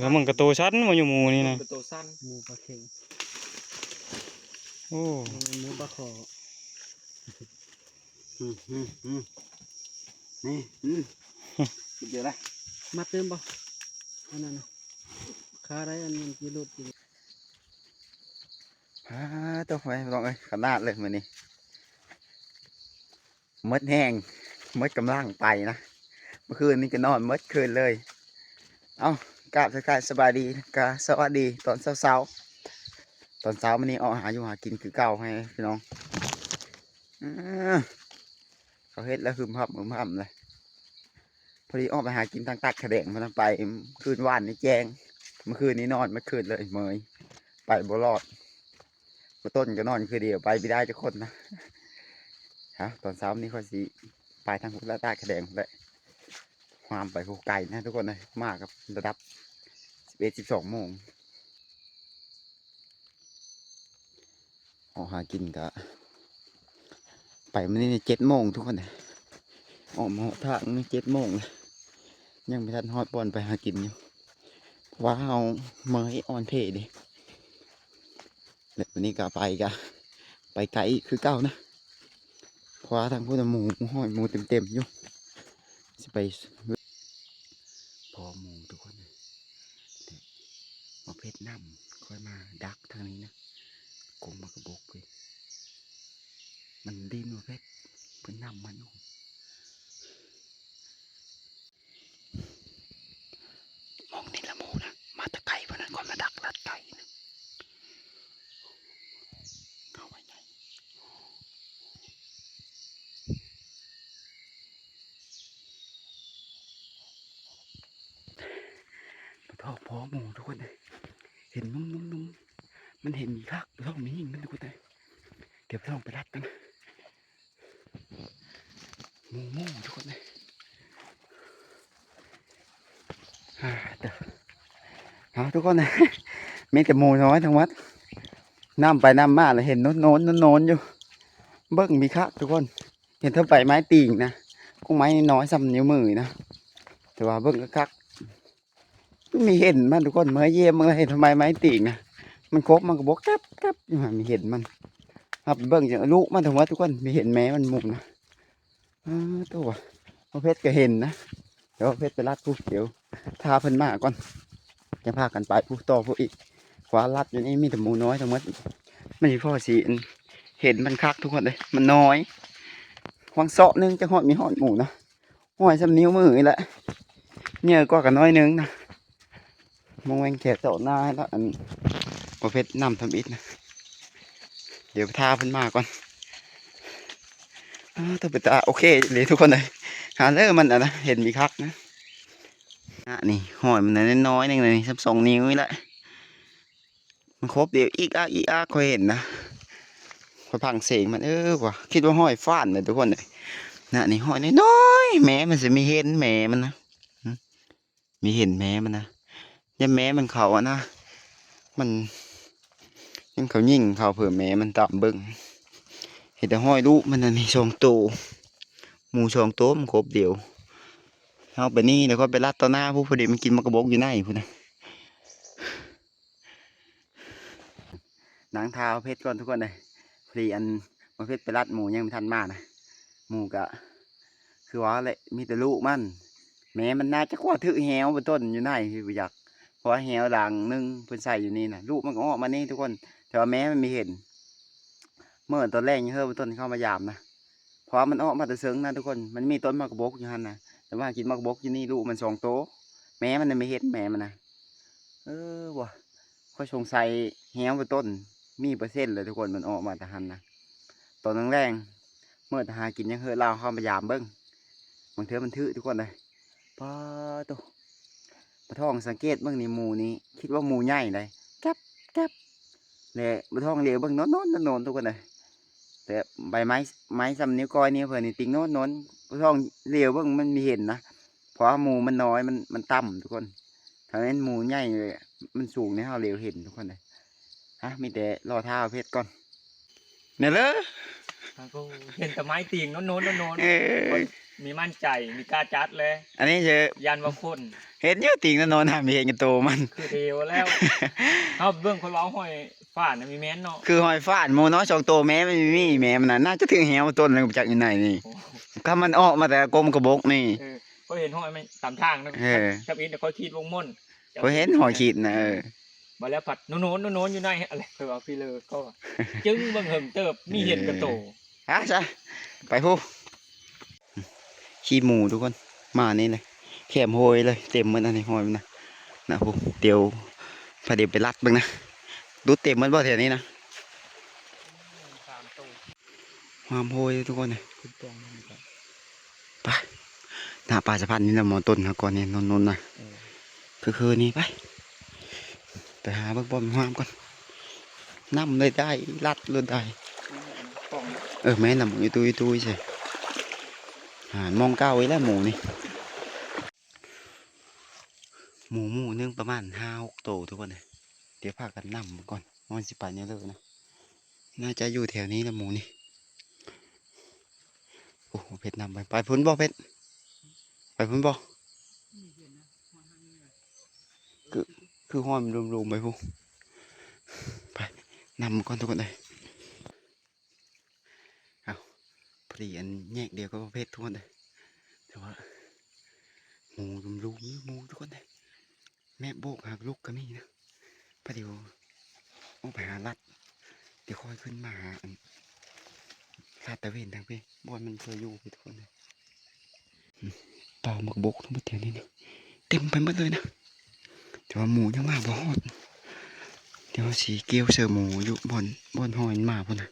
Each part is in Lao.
ແລ້ວມັນກະໂຕຊັນບໍ່ຢູ່ໝູນີ້ນະ ກະໂຕຊັນ ໝູປາເຂັງ ໂອ້ ບໍ່ແມ່ນໝູປາຂໍ ອືມ ອືມ ອືມ ນີ້ ອືມ ເດີນະ ມັດຕື່ມບໍ່ ອັນນັ້ນນະ ຄາໄດ້ອັນມັນກິໂລດກິໂລ ອ່າ ໂຕ ໄວ້ ພີ່ນ້ອງເອີຍ ຂະໜາດເລີຍມື້ນີ້ ໝົດແຮງ ໝົດກຳລັງໄປນະ ເມື່ອຄືນນີ້ກໍນອນໝົດຄືນເລີຍ ເອົ້າ ກາບທັກທາຍສະບາຍດີ ກະສະຫວັດດີຕອນເຊົ້າໆ ຕອນເຊົ້າມື້ນີ້ອອກຫາຢູ່ຫາກິນຄືເກົ່າໃຫ້ພີ່ນ້ອງ ເອີ ເຂົາເຮັດແລ້ວຫຶມຫຳຫຶມຫຳເລີຍ ພໍດີອອກໄປຫາກິນທາງຕາດຂະແດງພຸ້ນນະ ໄປຄືນວານນີ້ແຈ້ງ ເມື່ອຄືນນີ້ນອນໝົດຄືນເລີຍ ເມີຍ ໄປບໍ່ລອດ ບໍ່ຕົ້ນກໍນອນຄືດຽວ ໄປບໍ່ໄດ້ຈັກຄົນນະ ເອົ້າ ຕອນເຊົ້ານີ້ຂ້ອຍຊິໄປທາງພຸ້ນລະ ຕາດຂະແດງພຸ້ນແຫຼະ ຫາມໄປຜູ້ໄກນະທຸກຄົນເອີຍ ມາກັບລະດັບສິບເອັດ ສິບສອງໂມງ ອອກຫາກິນກະ ໄປມື້ນີ້ເຈັດໂມງທຸກຄົນເອີຍ ອອກມາຮອດທາງນີ້ເຈັດໂມງແລ້ວ ຍັງບໍ່ທັນຮອດບ່ອນໄປຫາກິນຢູ່ ເພາະວ່າເຮົາເມີຍອ່ອນເພເດ້ ແລະ ມື້ນີ້ກະໄປກະ ໄປໄກອີກຄືເກົ່ານະ ເພາະວ່າທາງພຸ້ນນະໝູ ໝູ ຫ້ອຍໝູເຕັມໆຢູ່ ຊິໄປ ພໍໝູທຸກຄົນເອີຍ ໝາກເຜັດນຳ ຂ້ອຍມາດັກທາງນີ້ນະ ກົງໝາກກະບົກເວີຍ ມັນດິ້ນໝາກເຜັດ ເພິ່ນນຳມາຢູ່ ໝ່ອງນີ້ລະໝູນະ ມາແຕ່ໄກພຸ້ນນະ ຂ້ອຍມາດັກລັດໄກນະ ເຂົ້າໄວ້ໃນ ປະທອງພໍ່ໝູທຸກຄົນເອີຍ ເຫັນໜຸ່ມໆໆ ມັນເຫັນມີຄັກ ປະທອງມີຍິງມັນທຸກຄົນເອີຍ ດຽວປະທອງໄປລັດກັນ ໝູ ໝູທຸກຄົນເອີຍ ອ່າ ເດີ ເອົາທຸກຄົນເອີຍ ມີແຕ່ໝູນ້ອຍທັງໝົດ ນຳໄປນຳມາແລ້ວເຫັນໂນນໆໆຢູ່ ເບິ່ງມີຄັກທຸກຄົນ ເຫັນແຕ່ໃບໄມ້ຕີງນະ ກົງໄມ້ນ້ອຍສ່ຳນິ້ວມືນີ້ນະ ແຕ່ວ່າເບິ່ງຄັກໆ ມັນມີເຫັນມັນທຸກຄົນ ເມື່ອຢ້ຽມເບິ່ງແລ້ວເຫັນແຕ່ໃບໄມ້ຕີງນະ ມັນຄົບມັນກະບົກແກັບໆຢູ່ຫັ້ນ ມີເຫັນມັນ ເຮົາໄປເບິ່ງຈັ່ງລູກມັນທັງໝົດທຸກຄົນ ມີເຫັນແມ່ມັນໝູນະ ເອີ ໂຕ ໝາກເຜັດກະເຫັນນະ ດຽວໝາກເຜັດໄປລັດພຸ້ນ ດຽວຖ້າເພິ່ນມາກ່ອນ ຈັ່ງພາກັນໄປພຸ້ນ ຕໍ່ພຸ້ນອີກ ເພາະວ່າລັດຢູ່ນີ້ມີແຕ່ໝູນ້ອຍທັງໝົດ ມັນຊິພໍຊິເຫັນມັນຄັກທຸກຄົນເອີຍ ມັນນ້ອຍ ຫວ່າງເຊາະໜຶ່ງຈັກຮອດມີຮອດໝູນະ ຫ້ອຍສ່ຳນິ້ວມືນີ້ແຫຼະ ເຫຍື້ອກວ່າກັນໜ້ອຍໜຶ່ງນະ ມອງແວງແຂກເຈົ້ານາຍລະ ອັນ ບໍ່ເພັດນຳທຳອິດນະ ດຽວໄປຖ້າເພິ່ນມາກ່ອນ ອ້າ ຕົວເປັນຕາໂອເຄເລີຍທຸກຄົນເອີຍ ຫາເລີມັນ ອັນນະ ເຫັນມີຄັກນະ ນະ ນີ້ ຫ້ອຍມັນນ້ອຍໆໜຶ່ງນະ ນີ້ ສ່ຳສອງນິ້ວນີ້ແຫຼະ ມັນຄົບດຽວ ອີກອາກ ອີກອາກ ຂ້ອຍເຫັນນະ ຂ້ອຍຟັງສຽງມັນ ເອີ ວ່າ ຄິດວ່າຫ້ອຍຟານເລີຍທຸກຄົນເອີຍ ນະ ນີ້ຫ້ອຍນ້ອຍໆ ແມ່ມັນຊິມີເຫັນແມ່ມັນນະ ມີເຫັນແມ່ມັນນະ ຢ້ານແມ່ມັນເຂົ້າ ອັນນະ ມັນ ຢ້ານເຂົາຍິງເຂົ້າເຜີ້ແມ່ມັນຕາມເບິ່ງ ເຫັນແຕ່ຫ້ອຍລູກມັນນະ ມີສອງໂຕ ໝູສອງໂຕ ມັນຄົບດຽວ ເຮົາໄປນີ້ ແລ້ວກໍໄປລັດຕໍ່ໜ້າພຸ້ນ ພໍດີມັນກິນໝາກກະບົກຢູ່ໃນພຸ້ນນະ. ນັ່ງຖ້າເພັດກ່ອນທຸກຄົນເອີຍ ພໍດີອັນ ບໍ່ເພັດໄປລັດໝູຍັງບໍ່ທັນມານະ ໝູກະຄືວ່າແຫຼະ ມີແຕ່ລູກມັນ ແມ່ມັນໜ້າຈະຄວ້າຖືກແຮ້ວເປັນຕົ້ນຢູ່ໃນ ບໍ່ຈັກ ເພາະວ່າແຮ້ວດາງໜຶ່ງເພິ່ນໃສ່ຢູ່ນີ້ນະ ລູກມັນກໍອອກມານີ້ທຸກຄົນ ແຕ່ວ່າແມ່ມັນບໍ່ເຫັນ ເມື່ອຕອນແລງຍັງເຮີເປັນຕົ້ນເຂົ້າມາຢາມນະ ເພາະວ່າມັນອອກມາແຕ່ເຊິ່ງນະທຸກຄົນ ມັນມີຕົ້ນໝາກກະບົກຢູ່ຫັ້ນນະ ແຕ່ວ່າກິນໝາກກະບົກຢູ່ນີ້ ລູກມັນສອງໂຕ ແມ່ມັນນະ ໄມ່ເຫັນແມ່ມັນນະ ເອີ ບໍ່ ຂ້ອຍສົງໄສແຮ້ວເປັນຕົ້ນ ມີເປີເຊັນເລີຍທຸກຄົນ ມັນອອກມາແຕ່ຫັ້ນນະ ຕອນແລງໆ ເມື່ອແຕ່ຫາກິນຍັງເຮີລາວເຂົ້າມາຢາມເບິ່ງ ບາງເທື່ອມັນຖືກທຸກຄົນເອີຍ ປາໂຕ ປາທອງສັງເກດເບິ່ງນີ້ ໝູນີ້ ຄິດວ່າໝູໃຫຍ່ໃດ ແກັບ ແກັບ ແລະ ປາທອງຫຼຽວເບິ່ງ ໂນນໆໆ ທຸກຄົນເອີຍ ແຕ່ໃບໄມ້ ໄມ້ສ່ຳນິ້ວກ້ອຍນີ້ເພິ່ນນີ້ຕິງໂນນໆ ປາທອງຫຼຽວເບິ່ງມັນບໍ່ເຫັນນະ ເພາະວ່າໝູມັນນ້ອຍ ມັນ ມັນຕ່ຳທຸກຄົນ ຖ້າແມ່ນໝູໃຫຍ່ ມັນສູງນີ້ ເຮົາຫຼຽວເຫັນທຸກຄົນເອີຍ ຮະ ມີແຕ່ລໍຖ້າເພັດກ່ອນ ແມ່ນເລີ ມັນກໍເຫັນແຕ່ໄມ້ຕີງໂນນໆໆ ເອີ ມີໝັ້ນໃຈ ມີກ້າຈັດແຫຼະ ອັນນີ້ເຊີ ຢ້ານວ່າຄົນ ເຫັນຢູ່ຕີງນະ ນອນຫາມີເຫັນກັນໂຕມັນ ຄືດຽວແລ້ວ ເຮົາເບິ່ງຄົນເວົ້າຫອຍຝານນະ ມີແມ່ນເນາະ ຄືຫອຍຝານໝູ່ເນາະ ສອງໂຕ ແມ່ມັນມີ ແມ່ມັນນະ ໜ້າຈະຖືກແຮ້ວຕົ້ນ ແລ້ວບໍ່ຈັກຢູ່ໃນນີ້ ໂອ້ ຖ້າມັນອອກມາແຕ່ກົມກະບົກນີ້ ເອີ ຂ້ອຍເຫັນຫອຍມັນຕາມທາງນະ ເອີ ຄັບອິນ ແລ້ວຂ້ອຍຂີ່ລົງມ່ອນ ຂ້ອຍເຫັນຫອຍຂີດນະ ເອີ ບາດແລ້ວພັດ ໂນນໆ ໂນນໆ ຢູ່ໃນ ອະໄລ ຂ້ອຍວ່າພີ່ເລີກໍວ່າ ຈຶ່ງເບິ່ງເຫິງເຕີບ ມີເຫັນກັນໂຕ ອາ ຊະ ໄປພຸ້ນ ຂີ້ໝູທຸກຄົນ ມານີ້ເລີຍ ແຄມໂຮຍເລີຍ ເຕັມໝົດອັນນີ້ ໂຮຍມັນນະ ນະພຸ້ນ ດຽວ ພາດຽວໄປລັດເບິ່ງນະ ດຸດເຕັມໝົດບໍ່ແຖວນີ້ນະ ສາມໂຕ ຫາມໂຮຍເລີຍທຸກຄົນເອີຍ ຂຶ້ນຕອງມັນນີ້ກ່ອນ ໄປ ໜ້າປ່າສະພານນີ້ນະ ໝໍຕົ້ນຫາກ່ອນນີ້ ໂນນໆ ນະ ເອີ ຄືໆ ນີ້ ໄປ ໄປຫາເບິ່ງບ່ອນຫາມກ່ອນ ນຳເລີຍໄດ້ ລັດເລີຍໄດ້ ເອີ ແມ່ນນຳ ອີຕຸຍ ອີຕຸຍ ໃສ່ ຫາມອງເກົ່າອີກແລ້ວໝູນີ້ ໝູໝູໜຶ່ງປະມານຫ້າຫົກໂຕທຸກຄົນເອີຍ ດຽວພາກັນນຳເບິ່ງກ່ອນ ວ່າມັນຊິໄປແນວໃດນະ ໜ້າຈະຢູ່ແຖວນີ້ລະໝູນີ້ ໂອ້ ເພັດນຳໄປ ໄປພຸ້ນບໍ່ເພັດ ໄປພຸ້ນບໍ່ ຄື ຄືຫ້ອຍມັນຫຼຸມໆ ໄປພຸ້ນ ໄປ ນຳກ່ອນທຸກຄົນເອີຍ. ເອົ້າ ພໍດີອັນແຍກດຽວກັບປະເພດທຸກຄົນເດີ ແຕ່ວ່າໝູລຸມໆ ມີໝູທຸກຄົນເດີ ແມບໂບກຫາກລຸກກໍມີນະ ພໍດີອອກໄປຫາລັດ ດຽວຄ່ອຍຂຶ້ນມາຫາອັນລາດຕະເວນທາງພີ້ ບ່ອນມັນເຄີຍຢູ່ພີ້ທຸກຄົນເດີ. ປ່າໝາກບົກທັງໝົດແຖວນີ້ນະ ເຕັມໄປໝົດເລີຍນະ ແຕ່ວ່າໝູຍັງມາບໍ່ຮອດ ດຽວເຮົາຊິກ່ຽວເສີໝູຢູ່ບ່ອນ ບ່ອນຮອຍມັນມາພຸ້ນນະ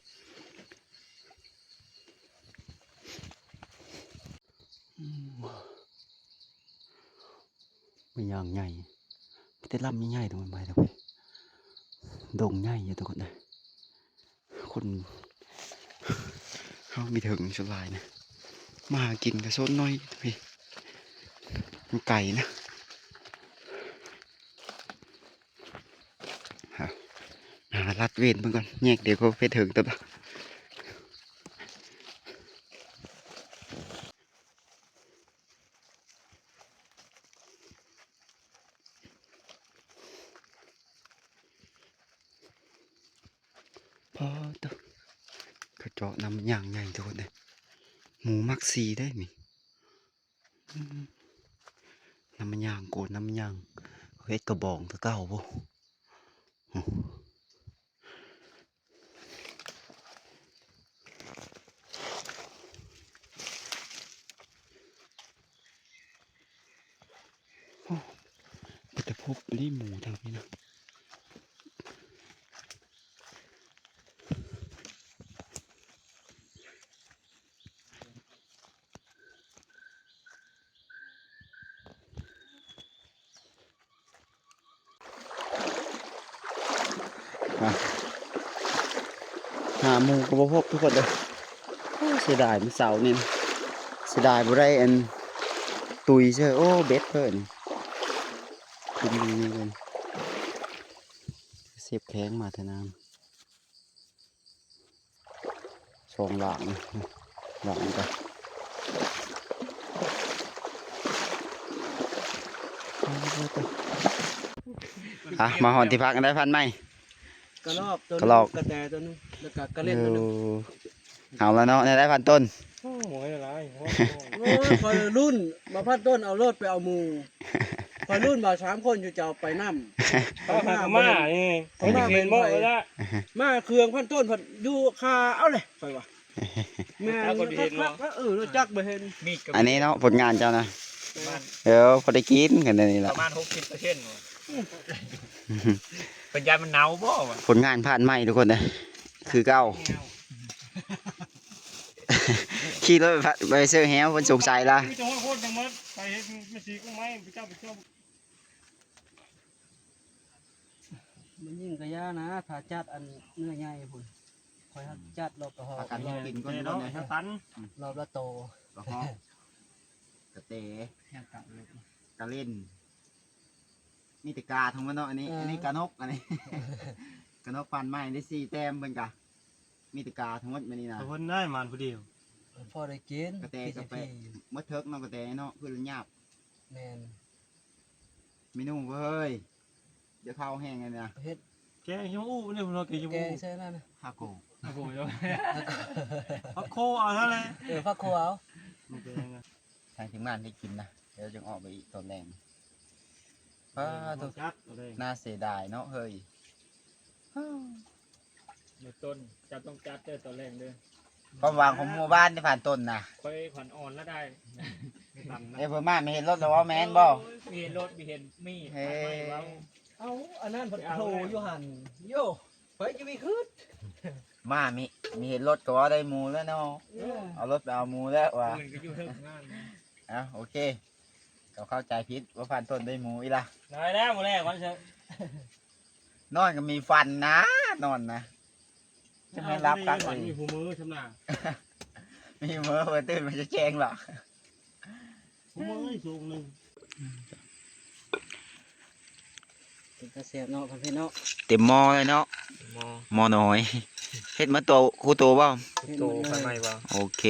ອືມ ມັນຢ່າງໃຫຍ່ ມີແຕ່ລຳໃຫຍ່ໆ ດອກໄມ້ດອກນີ້ ດົງໃຫຍ່ຢູ່ທຸກຄົນເອີຍ. ຄົນເຮົາມີເຖິງສ່ວນຫຼາຍນະ ມາຫາກິນກໍໂຊນໜ້ອຍເວີຍ ມັນໄກນະ ຫາລັດເວນເບິ່ງກ່ອນ ແຍກດຽວກໍໄປເຖິງຕົວ. ພໍໂຕ ເຂົາເຈາະນ້ຳມັນຍາງໃຫຍ່ໂຕເດ້ ໝູມັກສີເດ້ນີ້ ອືມ ນ້ຳມັນຍາງ ໂກນນ້ຳມັນຍາງ ເຮັດກະບອງແຕ່ເກົ່າພຸ້ນ. ໂອ້ ເປັນຕາພົບອີ່ຫຼີໝູທາງນີ້ນະ ຫາ ຫາໝູກໍບໍ່ພົບທຸກຄົນເດີ ໂອ້ ເສຍດາຍມື້ເຊົ້ານີ້ ເສຍດາຍບໍ່ໄດ້ອັນ ຕຸ້ຍເຊີ ໂອ້ ເບັດເພິ່ນ ຄຸມດີນີ້ເພິ່ນ ເສບແຂງມາແທ້ນາ. ສອງຫຼາງ ຫຼາງໄປ ອ່ະ ມາຮອດທີ່ພັກ ໄດ້ພັນໃໝ່ ກະລອກໂຕໜຶ່ງ ກະລອກ ກະແຕໂຕໜຶ່ງ ແລ້ວກະກະເລັນໂຕໜຶ່ງ ເອີ ເອົາລະເນາະ ໄດ້ພັນຕົ້ນ ໂອ້ຍ ຫຼາຍ ໂອ້ຍ ໂອ້ຍ ຂ້ອຍລຸ້ນ ມາພັນຕົ້ນ ເອົາໂລດໄປເອົາໝູ່ ຂ້ອຍລຸ້ນວ່າສາມຄົນຢູ່ຈະເອົາໄປນຳ ເອົາມາ ມານີ້ ເອົາມາເປັນໃຜ ມາເຄື່ອງພັນຕົ້ນພັດຢູ່ຄາເອົາເລີຍ ຂ້ອຍວ່າ ແມ່ນ ເອີ ຈັກບໍ່ເຫັນ ອັນນີ້ເນາະ ຜົນງານເຈົ້ານະ ເອີ ພໍໄດ້ກິນກັນນີ້ລະ ປະມານຫົກສິບເປີເຊັນ ເພິ່ນຢ້ານມັນເນົ່າບໍ່ ຜົນງານຜ່ານໃໝ່ທຸກຄົນເດີ ຄືເກົ່າ ຂີ່ລົດໄປເຊີແຮ້ວ ເພິ່ນສົງໄສລະ ມີແຕ່ໂຄດຍັງໝົດ ໄປເຮັດແມ່ຊີກອງໄມ້ ໄປເຈົ້າ ໄປເຈົ້າ ມັນຍິງກະຢ່ານະ ຖ້າຈັດອັນເນື້ອໃຫຍ່ພຸ້ນ ຂ້ອຍຮັກຈັດລອບກະຮອກ ພາກັນກິນກ່ອນ ລອບລະໂຕ ລອບລະໂຕ ກະຮອກ ກະແຕ ກະເລັນ ມີແຕ່ກາທັງໝົດເນາະ ອັນນີ້ ເອີ ອັນນີ້ການົກ ອັນນີ້ ການົກພັນໃໝ່ ໄດ້ສີ່ແຕ້ມເພິ່ນກະ ມີແຕ່ກາທັງໝົດມື້ນີ້ນະ ເພິ່ນໄດ້ມານຜູ້ດຽວ ພໍໄດ້ກິນ ກະແຕກະໄປ ກິນຊິພີ ໝົດເຖິກເນາະ ກະແຕເນາະ ຄືລະຫຍາບ. ແມ່ນ. ເມນູເວີຍ ດຽວເຂົ້າແຫ້ງອັນນະ ເຮັດ ແກງຂີ້ໝູກນີ້ ເນາະ ແກງຂີ້ໝູກ ແກງໃສ່ນັ້ນນະ ພາໂກ ພາໂກ ເຈົ້າ ພາໂກເອົາເທົ່ານັ້ນແຫຼະ ເອີ ພາໂກເອົາ ມັນເປັນຫຍັງນະ ທາງທີມງານໄດ້ກິນນະ ດຽວຈຶ່ງອອກໄປອີກຕອນແລງ. ປາໂທ ຈັດເອົາເລີຍ ໜ້າເສຍດາຍເນາະເຮີ້ຍ. ມື້ຕົ້ນ ເຈົ້າຕ້ອງຈັດເດີຕອນແລງເດີ ຄວາມຫວັງຂອງໝູ່ບ້ານທີ່ຜ່ານຕົ້ນນະ ຂ້ອຍຂວັນອ່ອນລະໄດ້ ເອີ ເພິ່ນມາມີເຫັນລົດແລ້ວເວົ້າແມ່ນບໍ່? ໂອ້ຍ ມີເຫັນລົດ ມີເຫັນມີດ ເອີ ພັນໄມ້ເວົ້າ ເອົາ ອັນນັ້ນເພິ່ນໂຜຢູ່ຫັ້ນ ໂຢ ໃຜຈະໄປຄຶດ ມາມີ ມີເຫັນລົດກໍເວົ້າໄດ້ໝູ່ແລ້ວເນາະ ເອີ ເອົາລົດໄປເອົາໝູ່ແລ້ວວ່າ ອື່ນກໍຢູ່ເທິງງານ ເອົ້າ ໂອເຄ ເຂົາເຂົ້າໃຈຜິດວ່າຜ່ານຕົ້ນໄດ້ໝູ່ອີ່ລະ ໄດ້ແລ້ວມື້ແລກວ່າຊັ້ນ ນອນກໍມີຝັນນະ ນອນນະ ຈະແມ່ນຫຼັບຄັກເລີຍ ມີຫູມືຊຳນາ ມີຫູມື ເພິ່ນຕື່ນມາຈະແຈ້ງລະ ຫູມືສູງໜຶ່ງ ເປັນຕາແຊບເນາະ ເພື່ອນເນາະ ເຕັມໝໍ້ເລີຍເນາະ ໝໍ້ ໝໍ້ນ້ອຍ ເຮັດມາໂຕ ຄູ່ໂຕບໍ່? ເຮັດໂຕ ໝົດເລີຍ ໄຟໄໝ້ບໍ່? ໂອເຄ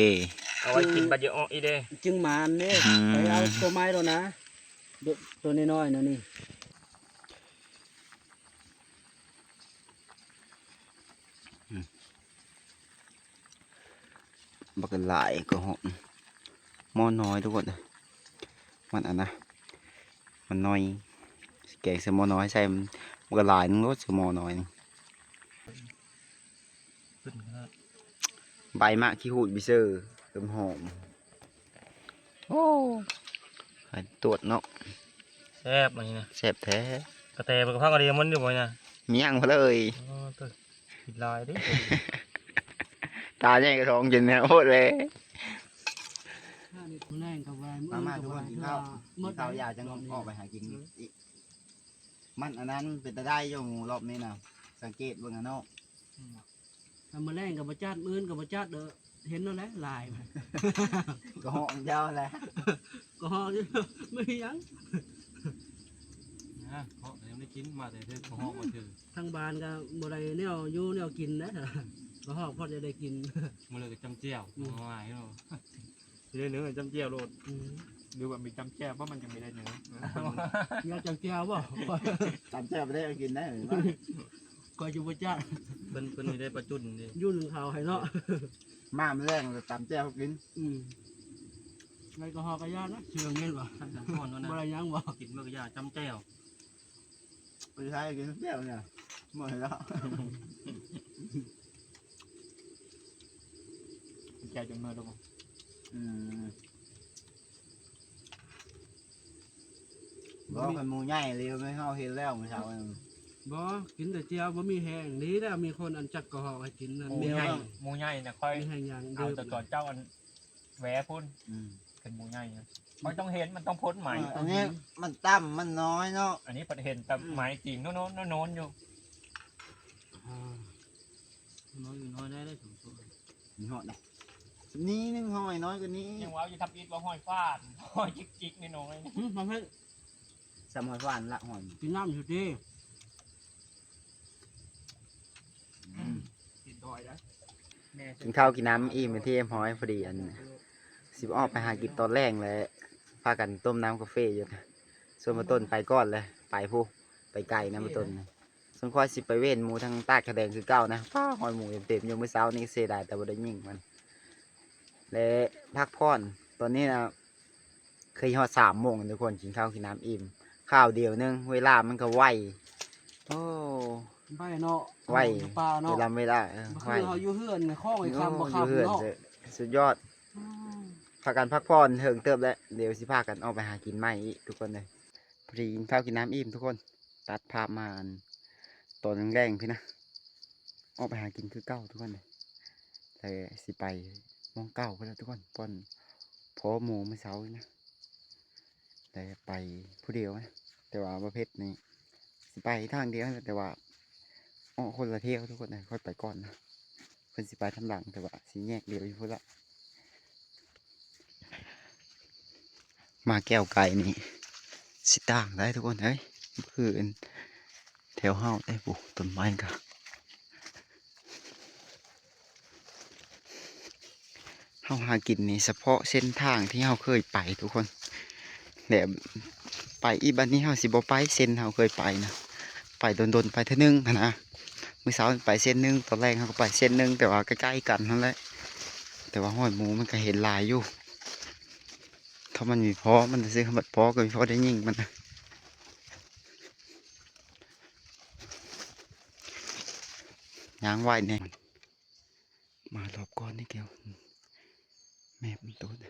ເອົາໄວ້ກິນບັດຢາອອກອີກເດ້ ຈຶ່ງໝານເດ້ ອືມ ໄປເອົາໂຕໃໝ່ໂລດນະ ໂຕ ໂຕນ້ອຍໆນະນີ້. ບັກຫຼາຍກໍເຫາະ ໝໍ້ນ້ອຍທຸກຄົນ ມັນອັນນະ ມັນນ້ອຍ ແກງໃສ່ໝໍ້ນ້ອຍ ໃສ່ບັກຫຼາຍໜຶ່ງໂລດ ໃສ່ໝໍ້ນ້ອຍ ໃບໝາກຂີ້ຫູດບິເຊີ ເລີ່ມຫອມ. ໂອ້ ໃຫ້ຕວດເນາະ ແຊບອັນນີ້ນະ ແຊບແທ້ ກະແຕເພິ່ນກໍພັກເອົາດີມັນຢູ່ບໍ່ນະ ມີຫຍັງເລີຍ ໂອ້ ໂຕ ກິນຫຼາຍເດ້ ຕາໃຫຍ່ກະທ້ອງກິນແນວໂພດເລີຍ ມື້ແລງກໍວ່າ ມາ ມາ ມື້ອື່ນກໍວ່າ ທຸກຄົນກິນເຂົ້າ ກິນເຂົ້າຢາຈັ່ງອອກໄປຫາກິນອີກ ມັນອັນນັ້ນເປັນຕາໄດ້ຢູ່ ໝູ່ລອບນີ້ນະ ສັງເກດເບິ່ງຫັ້ນເນາະ ອືມ ແຕ່ມື້ແລງກໍບໍ່ຈັດ ມື້ອື່ນກໍບໍ່ຈັດເດີ ເຫັນໂລດແຫຼະ ຫຼາຍ ກະເຫາະເຈົ້າແຫຼະ ກະເຫາະຢູ່ ບໍ່ມີຫຍັງ ນະ ເຫາະກໍຍັງໄດ້ກິນ ມາແຕ່ເທື່ອກະເຫາະມາເທື່ອ ທາງບ້ານກໍບໍ່ໄດ້ແນວຢູ່ແນວກິນນະ ກະເຫາະພໍຈະໄດ້ກິນ ມື້ເລີກກໍຈ້ຳແຈ່ວ ອືມ ງ່າຍເນາະ. ເນື້ອ ຈ້ຳແຈ່ວໂລດ ອືມ ຫຼືວ່າມີຈ້ຳແຈ່ວບໍ່ ມັນຈັ່ງມີໄດ້ເນື້ອ ຢາກຈ້ຳແຈ່ວບໍ່ ຈ້ຳແຈ່ວບໍ່ໄດ້ເອົາກິນໄດ້ ຂ້ອຍຊິບໍ່ຈັດ ເພິ່ນ ເພິ່ນນີ້ໄດ້ປາຈຸ່ນເດ້ ຢູ່ໜຶ່ງເຂົ້າໃຫ້ເນາະ ມາມື້ແລງຈ້ຳແຈ່ວກິນ ອືມ ໄດ້ກະເຫາະກະຢ້ານນະ ຊື່ແມ່ນບໍ່ ບໍ່ໄດ້ຫຍັງບໍ່ ກິນມື້ກະຢ່າຈ້ຳແຈ່ວ ໄປໃຊ້ກິນແຈ່ວນີ້ ໝົດແລ້ວ ແຈ່ວຈົນໝົດແລ້ວບໍ່ ອືມ ບໍ່ ຄັນໝູ່ໃຫຍ່ເລີຍ ແມ່ນເຮົາເຫັນແລ້ວມື້ເຊົ້າ ບໍ່ ກິນແຕ່ແຈ່ວ ບໍ່ມີແຮງ ດີແລ້ວມີຄົນອັນຈັດກະເຫາະໃຫ້ກິນນັ້ນ ໝູ່ໃຫຍ່ ໝູ່ໃຫຍ່ນະ ຂ້ອຍມີແຮງຫຍັງ ເອົາແຕ່ຕອນເຈົ້າອັນ ແຫວພຸ້ນ ອືມ ເປັນໝູ່ໃຫຍ່ນະ ຂ້ອຍຕ້ອງເຫັນ ມັນຕ້ອງພົ້ນໄໝ ເອີ ອັນນີ້ມັນຕ່ຳ ມັນນ້ອຍເນາະ ອັນນີ້ພັດເຫັນແຕ່ ອືມ ໄໝຈິງໂນນໆ ໂນນໆຢູ່ ອ່າ ນ້ອຍຢູ່ ນ້ອຍໄດ້ ໄດ້ສອງໂຕ ມີຮອດນະ ນີ້ໜຶ່ງຫ້ອຍ ນ້ອຍກວ່ານີ້ ຍັງເວົ້າຢູ່ທຳອິດວ່າຫ້ອຍຟານ ຫ້ອຍຈິກໆ ນ້ອຍໆ ອືມ ມາເພິ່ນ ສ່ຳຫ້ອຍຟານລະຫ້ອຍ ກິນນ້ຳຢູ່ຕິ ອືມ ກິນຖ້ອຍໄດ໋ ກິນເຂົ້າກິນນ້ຳອີ່ມເປັນທີ່ຮຽບຮ້ອຍ ພໍດີອັນ ຊິອອກໄປຫາກິນຕອນແລງແລ້ວ ພາກັນຕົ້ມນ້ຳກາເຟຢູ່ ສ່ວນບໍ່ຕົ້ນໄປກ່ອນແລ້ວ ໄປພຸ້ນ ໄປໄກນະບໍ່ຕົ້ນ ສ່ວນຂ້ອຍຊິໄປເວນໝູທາງຕາດຂະແດງຄືເກົ່ານະ ປ້າ ຮອຍໝູເຕັມໆຢູ່ ມື້ເຊົ້ານີ້ເສຍດາຍແຕ່ບໍ່ໄດ້ຍິງມັນ ແລະ ພັກຜ່ອນ ຕອນນີ້ນະ ຄືຮອດສາມໂມງທຸກຄົນ ກິນເຂົ້າກິນນ້ຳອີ່ມ ຄາວດຽວໜຶ່ງ ເວລາມັນກໍໄວ ໂອ້ ໄວເນາະ ໄວ ຢູ່ປ່າເນາະ ເວລາ ເວລາ ເອີ ບໍ່ຄື ໄວ ເຮົາຢູ່ເຮືອນ ຂອງໄອ້ຄຳ ໂອ້ ບໍ່ຄຳ ຢູ່ເຮືອນເນາະ ສຸດຍອດ ອືມ ພາກັນພັກຜ່ອນເຖິງເຕີບແລ້ວ ດຽວຊິພາກັນອອກໄປຫາກິນໃໝ່ອີກທຸກຄົນເອີຍ ພໍດີກິນເຂົ້າກິນນ້ຳອີ່ມທຸກຄົນ ຕັດພາບມາອັນ ຕອນແລງໆພີ້ນະ ອອກໄປຫາກິນຄືເກົ່າທຸກຄົນເອີຍ ແຕ່ຊິໄປໝ່ອງເກົ່າພຸ້ນລະທຸກຄົນ ບ່ອນພໍໝູມື້ເຊົ້ານີ້ນະ ແຕ່ໄປຜູ້ດຽວນະ ແຕ່ວ່າບໍ່ເພັດນີ້ ຊິໄປທາງດຽວ ແຕ່ວ່າອອກຄົນລະທ່ຽວທຸກຄົນເອີຍ ຂ້ອຍໄປກ່ອນນະ ເພິ່ນຊິໄປທາງຫຼັງ ແຕ່ວ່າຊິແຍກດຽວຢູ່ພຸ້ນລະ ມາແກ້ວໄກ່ນີ້ ຊິຕ່າງໄດ໋ທຸກຄົນເອີຍ ຄືອັນແຖວເຮົາໄດ໋ ປູ ຕົ້ນໄມ້ກະ ເຮົາຫາກິນນີ້ສະເພາະເສັ້ນທາງທີ່ເຮົາເຄີຍໄປທຸກຄົນ ແບບໄປອີກ ບັດນີ້ເຮົາຊິບໍ່ໄປເສັ້ນເຮົາເຄີຍໄປນະ ໄປດົນໆໄປເທື່ອໜຶ່ງຫັ້ນນະ. ມື້ເຊົ້າໄປເສັ້ນໜຶ່ງ ຕອນແລງເຮົາກໍໄປເສັ້ນໜຶ່ງ ແຕ່ວ່າໃກ້ໆກັນຫັ້ນແຫຼະ ແຕ່ວ່າຮອຍໝູມັນກໍເຫັນຫຼາຍຢູ່ ຖ້າມັນມີພໍມັນຊື່ ຄັນບໍ່ພໍກໍມີພໍໄດ້ຍິງມັນນະ. ຍ່າງໄວແດ່ ມາລອບກ່ອນນີ້ແກ້ວ ແມບມັນໂຕດ.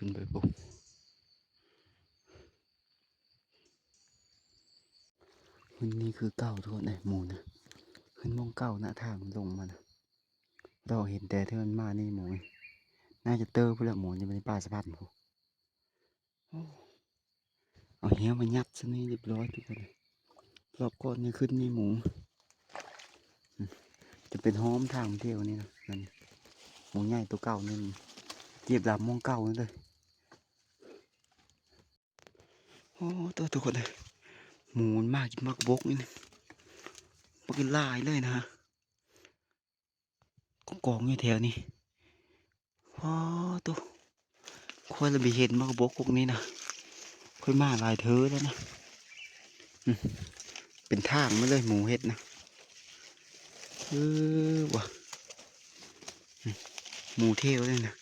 ຂຶ້ນໄປພຸ້ນ ຂຶ້ນນີ້ຄືເກົ່າທຸກຄົນເອີຍ ໝູນະ ຂຶ້ນໝ່ອງເກົ່ານະ ທາງມັນລົງມານະ. ລອກເຫັນແຕ່ເທື່ອມັນມານີ້ໝູນີ້ ໜ້າຈະເຕີພຸ້ນແຫຼະ ໝູນີ້ ມັນປ່າສະພັນພຸ້ນ. ໂອ້ ເອົາແຮ້ວມາຍັດຊະນີ້ຮຽບຮ້ອຍທຸກຄົນ. ລອບກ່ອນນີ້ຂຶ້ນນີ້ໝູ ຈະເປັນຫ້ອມທາງທ່ຽວນີ້ນະ. ນັ້ນ ໝູໃຫຍ່ໂຕເກົ່ານີ້ ກຽບດຳໝ່ອງເກົ່ານີ້ເລີຍ. ໂອ້ ໂຕ ທຸກຄົນເອີຍ ໝູມັນມາກິນໝາກບົກນີ້ ບັກຫຼາຍເລີຍນະ. ກອງຢູ່ແຖວນີ້ ໂອ້ ໂຕ ຂ້ອຍລະໄປເຫັນໝາກບົກກົກນີ້ນະ ຂ້ອຍມາຫຼາຍເທື່ອແລ້ວນະ. ອືມ ເປັນທາງມາເລີຍ ໝູເຮັດນະ. ເອີ ວ່າ ອືມ ໝູເທວເລີຍນະ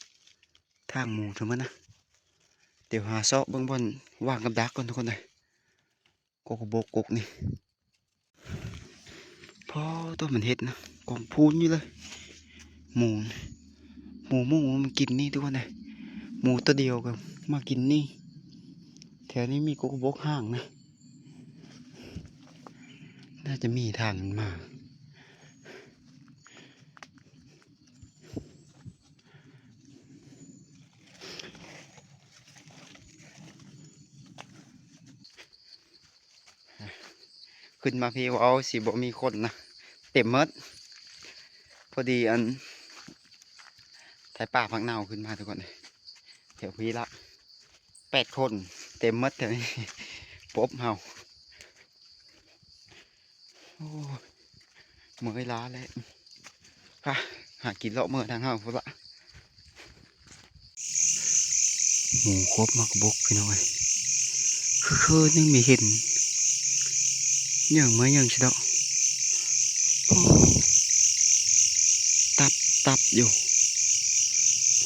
ທາງໝູທັງໝົດນະ. ດຽວຫາເຊາະເບິ່ງບ່ອນວາງກັບດັກກ່ອນທຸກຄົນເອີຍ. ກົກກະບົກກົກນີ້ ພໍຕົວະ ມັນເຮັດນະ ກອງພູນຢູ່ເລີຍ. ໝູ ໝູມຸ້ງມັນກິນນີ້ທຸກຄົນເອີຍ. ໝູຕົວດຽວກໍມາກິນນີ້. ແຖວນີ້ມີກົກກະບົກຫ້າງນະ ໜ້າຈະມີທາງມັນມາ. ຂຶ້ນມາພີ້ເວົ້າຊິບໍ່ມີຄົນນະ ເຕັມໝົດ. ພໍດີອັນ ໄຖປ່າຜັກເນົ່າຂຶ້ນມາທຸກຄົນ ແຖວພີ້ລະ ແປດຄົນ ເຕັມໝົດແຖວນີ້ ປົບເຮົາ. ໂອ້ຍ ເມື່ອຍລ້າແລ້ວ ພາຫາກິນເລາະເມືອທາງເຮົາພຸ້ນລະ. ໝູຄອບໝາກບົກພີ່ນ້ອງເອີຍ ຄືຄືຍັງມີເຫັນ ຍັງມາຍັງຊິດອກ ໂອ້ ຕັບຕັບຢູ່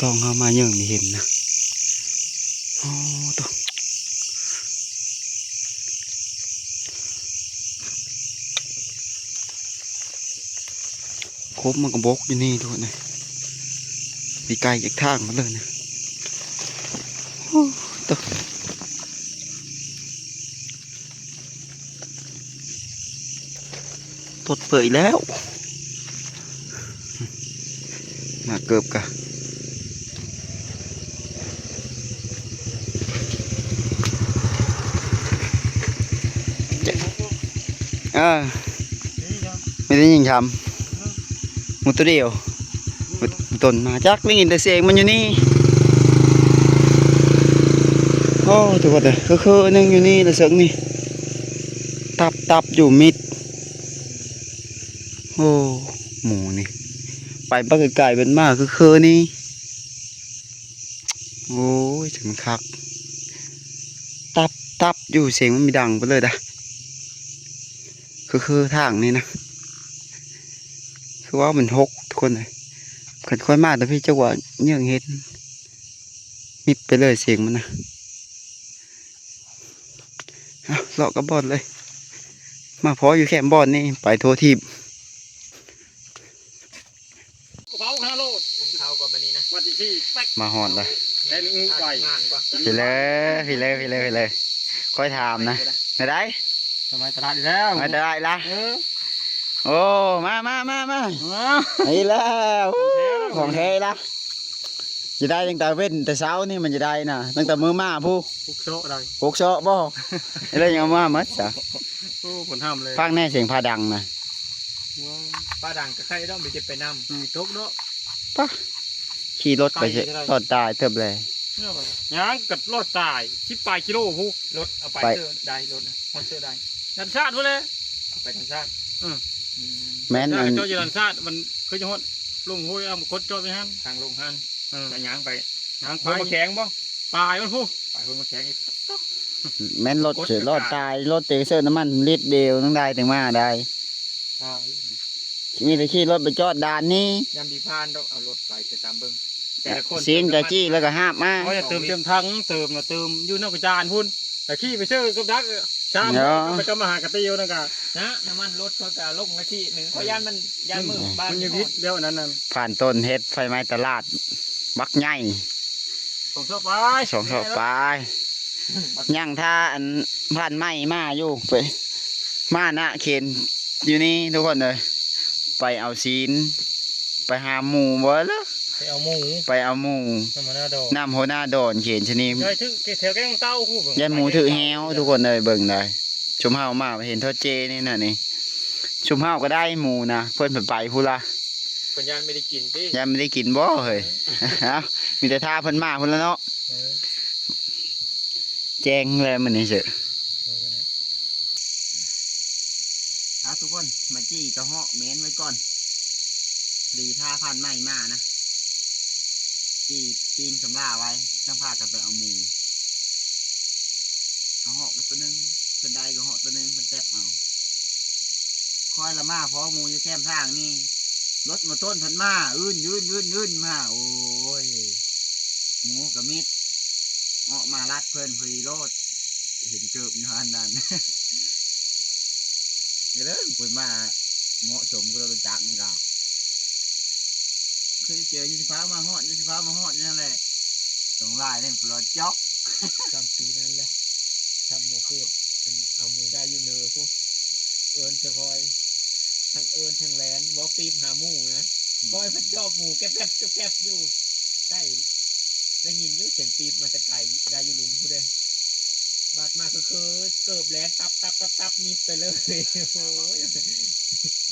ຕ້ອງເຮົາມາຍັງມີເຫັນນະ ໂອ້ ໂຕ. ຄົບມັນກະບົກຢູ່ນີ້ທຸກຄົນເອີຍ ປີກາຍຈາກທາງມາເລີຍນະ ໂອ້ ໂຕ ປົດເປີດອີກແລ້ວ ມາເກີບກະ ເອີ ມີແຕ່ຍິງທຳ ໝູໂຕດຽວ ຕົນມາຈັກໄດ້ຍິນແຕ່ສຽງມັນຢູ່ນີ້ ໂອ້ ທຸກຄົນເອີຍ ຄືໆໜຶ່ງຢູ່ນີ້ລະເຊິ່ງນີ້ ຕັບໆຢູ່ມິດ ໂອ້ ໝູນີ້ ໄປບັກໄກໆເປັນໝາຄືໆນີ້ ໂອ້ຍ ຈັ່ງຄັກ ຕັບໆຢູ່ ສຽງມັນມີດັງໄປເລີຍດາ ຄືໆທາງນີ້ນະ ຄືວ່າມັນຫົກທຸກຄົນເອີຍ ຄັນຂ້ອຍມາແຕ່ພີ້ຈັກວ່າຍັງເຫັນ ມິດໄປເລີຍສຽງມັນນະ ເອົາ ເລາະກັບບ່ອນເລີຍ ມາພໍຢູ່ແຄມບ່ອນນີ້ ໄປທົ່ວທີບ ເຜົາຄາໂລດ ເຂົາກໍບັດນີ້ນະ ວັນທີສີ່ ມາຮອດແລ້ວ ເປັນໄກ່ ພີ້ເລີ ພີ້ເລີ ພີ້ເລີ ພີ້ເລີ ຂ້ອຍຖາມນະ ແນວໃດ ສະໄໝຕະຫຼາດອີກແລ້ວ ສະໄໝຕະຫຼາດລະ ເອີ ໂ ໂອ້ ມາ ມາ ມາ ມາ ເອົາ ນີ້ແລ້ວ ຂອງແທ້ລະ ຂອງແທ້ລະ ຈະໄດ້ຕັ້ງແຕ່ເວັນແຕ່ເຊົ້ານີ້ ມັນຈະໄດ້ນະ ຕັ້ງແຕ່ມື້ມາພຸ້ນ ຫົກເຊາະໄດ້ ຫົກເຊາະບໍ່? ແລ້ວຍັງເອົາມາໝົດຊະ. ໂອ້ ຄົນຫ້າມເລີຍ ຟັງແນ່ ສຽງຟ້າດັງນະ ຟ້າດັງກໍໄຄດອກ ມີແຕ່ໄປນຳ ມີຕົກເນາະ ປະ ຂີ່ລົດໄປ ໄປກໍໄດ້ ລອດຕາຍເຕີບແລ້ວ ຫຍັງກໍລອດຕາຍ ສິບປາຍກິໂລພຸ້ນ ລົດເອົາໄປ ໄປ ເຕີໄດ້ ລົດນະ ຮອດເຕີໄດ້ ທຳຊາດພຸ້ນແຫຼະ ເອົາໄປທຳຊາດ ເອີ ອືມ ແມ່ນ ທຳຊາດ ອັນ ເຈົ້າຢູ່ທຳຊາດ ມັນຄືຈະຮອດລົງຫ້ວຍ ເອົາຄົນຈອດໄວ້ຫັ້ນ ທາງລົງຫັ້ນ ເອີ ແລ້ວຍ່າງໄປ ຍ່າງໄປ ໂພນໝາກແຂງບໍ່? ປາຍມັນພຸ້ນ ປາຍໂພນໝາກແຂງອີກ ແມ່ນລົດ ລົດຕາຍ ລົດເຕເຊີນນ້ຳມັນລິດດຽວ ຍັງໄດ້ ຈັ່ງມາໄດ້ ມີແຕ່ຂີ່ລົດໄປຈອດດ່ານນີ້ ຍາມດີຜ່ານດອກ ເອົາລົດໄປ ໄປຕາມເບິ່ງ ແຕ່ລະຄົນ ຊີ້ນກະຈີ້ ແລ້ວກໍຫາບມາ ເອົາ ຢ່າເຕີມເຕັມຖັງ ເຕີມນະ ເຕີມຢູ່ນຳກະຈານພຸ້ນ ກະຂີ່ໄປເຊີກັບດັກ ຊາມ ເນາະ ໄປກັບມາຫາກະຕິວນັ້ນກະ ນະ ນ້ຳມັນລົດເຂົາກະລົງມາຂີດໜຶ່ງ ຂ້ອຍຢ້ານມັນ ຢ້ານມືບາດ ມັນຍັງຜິດແລ້ວອັນນັ້ນນະ ຜ່ານຕົ້ນເຫັດໄຟໄໝ້ຕະຫຼາດບັກໃຫຍ່ ສອງຊອກປາຍ ສອງຊອກປາຍ ຍັງຖ້າອັນຜ່ານໄໝ້ມາຢູ່ ໄປ ມານະເຂນຢູ່ນີ້ທຸກຄົນເອີຍ ໄປເອົາຊີ້ນ ໄປຫາໝູບໍ່ລະ ໄປເອົາໝູ ໄປເອົາໝູ ນຳຫົວໜ້າດອນ ນຳຫົວໜ້າດອນເຂນຊະນີ້ ໄດ້ຖືກແຖວແກ້ງເຕົ້າ ຢ້ານໝູຖືກແຮ້ວທຸກຄົນເອີຍ ເບິ່ງໄດ້ ຊຸມເຮົາມາເຫັນເທົ່າເຈນີ້ນະນີ້ ຊຸມເຮົາກໍໄດ້ໝູນະ ເພິ່ນໄປພຸ້ນລະ ເພິ່ນຢ້ານບໍ່ໄດ້ກິນຕິ ຢ້ານບໍ່ໄດ້ກິນບໍ່ເຮີ້ຍ ເອົ້າ ມີແຕ່ຖ້າເພິ່ນມາພຸ້ນລະເນາະ ເອີ ແຈ້ງແລ້ວມື້ນີ້ເຊີ ເອົາທຸກຄົນ ມາຈີ່ກະເຫາະເໝນໄວ້ກ່ອນ ພໍດີຖ້າຜ່ານໄໝ້ມານະ ຈີ່ປີ້ງສຳລາໄວ້ ຈັ່ງພາກັນໄປເອົາໝູ ກະເຫາະກະໂຕໜຶ່ງ ເພິ່ນໄດ້ກະເຫາະໂຕໜຶ່ງ ເພິ່ນແຕັບເອົາ ຂ້ອຍລະມາພໍໝູຢູ່ແຄມທາງນີ້ ລົດມາຊົນເພິ່ນມາ ອືນໆໆໆ ມາ ໂອ້ຍ ໝູກະມິດ ເອາະມາລັດເພິ່ນພໍດີໂລດ ເຫັນເກີບຢູ່ຫັ້ນນັ້ນ ເດີ ເພິ່ນມາເໝາະສົມ ກູບໍ່ຮູ້ຈັກມັນກະ ຄືເຈີ ຍັງຊິພາມາຮອດ ຍັງຊິພາມາຮອດຢູ່ຫັ້ນແຫຼະ ສອງລາຍນີ້ປະຫຼອດຈອກ ຊ່ຳປີນັ້ນແຫຼະ ຊ່ຳໝູເຂດ ອັນເອົາໝູໄດ້ຢູ່ເນີພຸ້ນ ເອີ້ນສະຄອຍ ທັງເອີ້ນທັງແລ່ນ ບໍ່ປີບຫາໝູນະ ອືມ ຄອຍພັດຈອບໝູແກັບໆໆຢູ່ ໃຕ້ ໄດ້ຍິນຢູ່ສຽງປີບມາແຕ່ໄກ ໄດ້ຢູ່ລຸ່ມພຸ້ນເດ້ ບາດມາຄືເກີບແລ່ນຕັບໆໆ ມິດໄປເລີຍ ໂອ້ຍ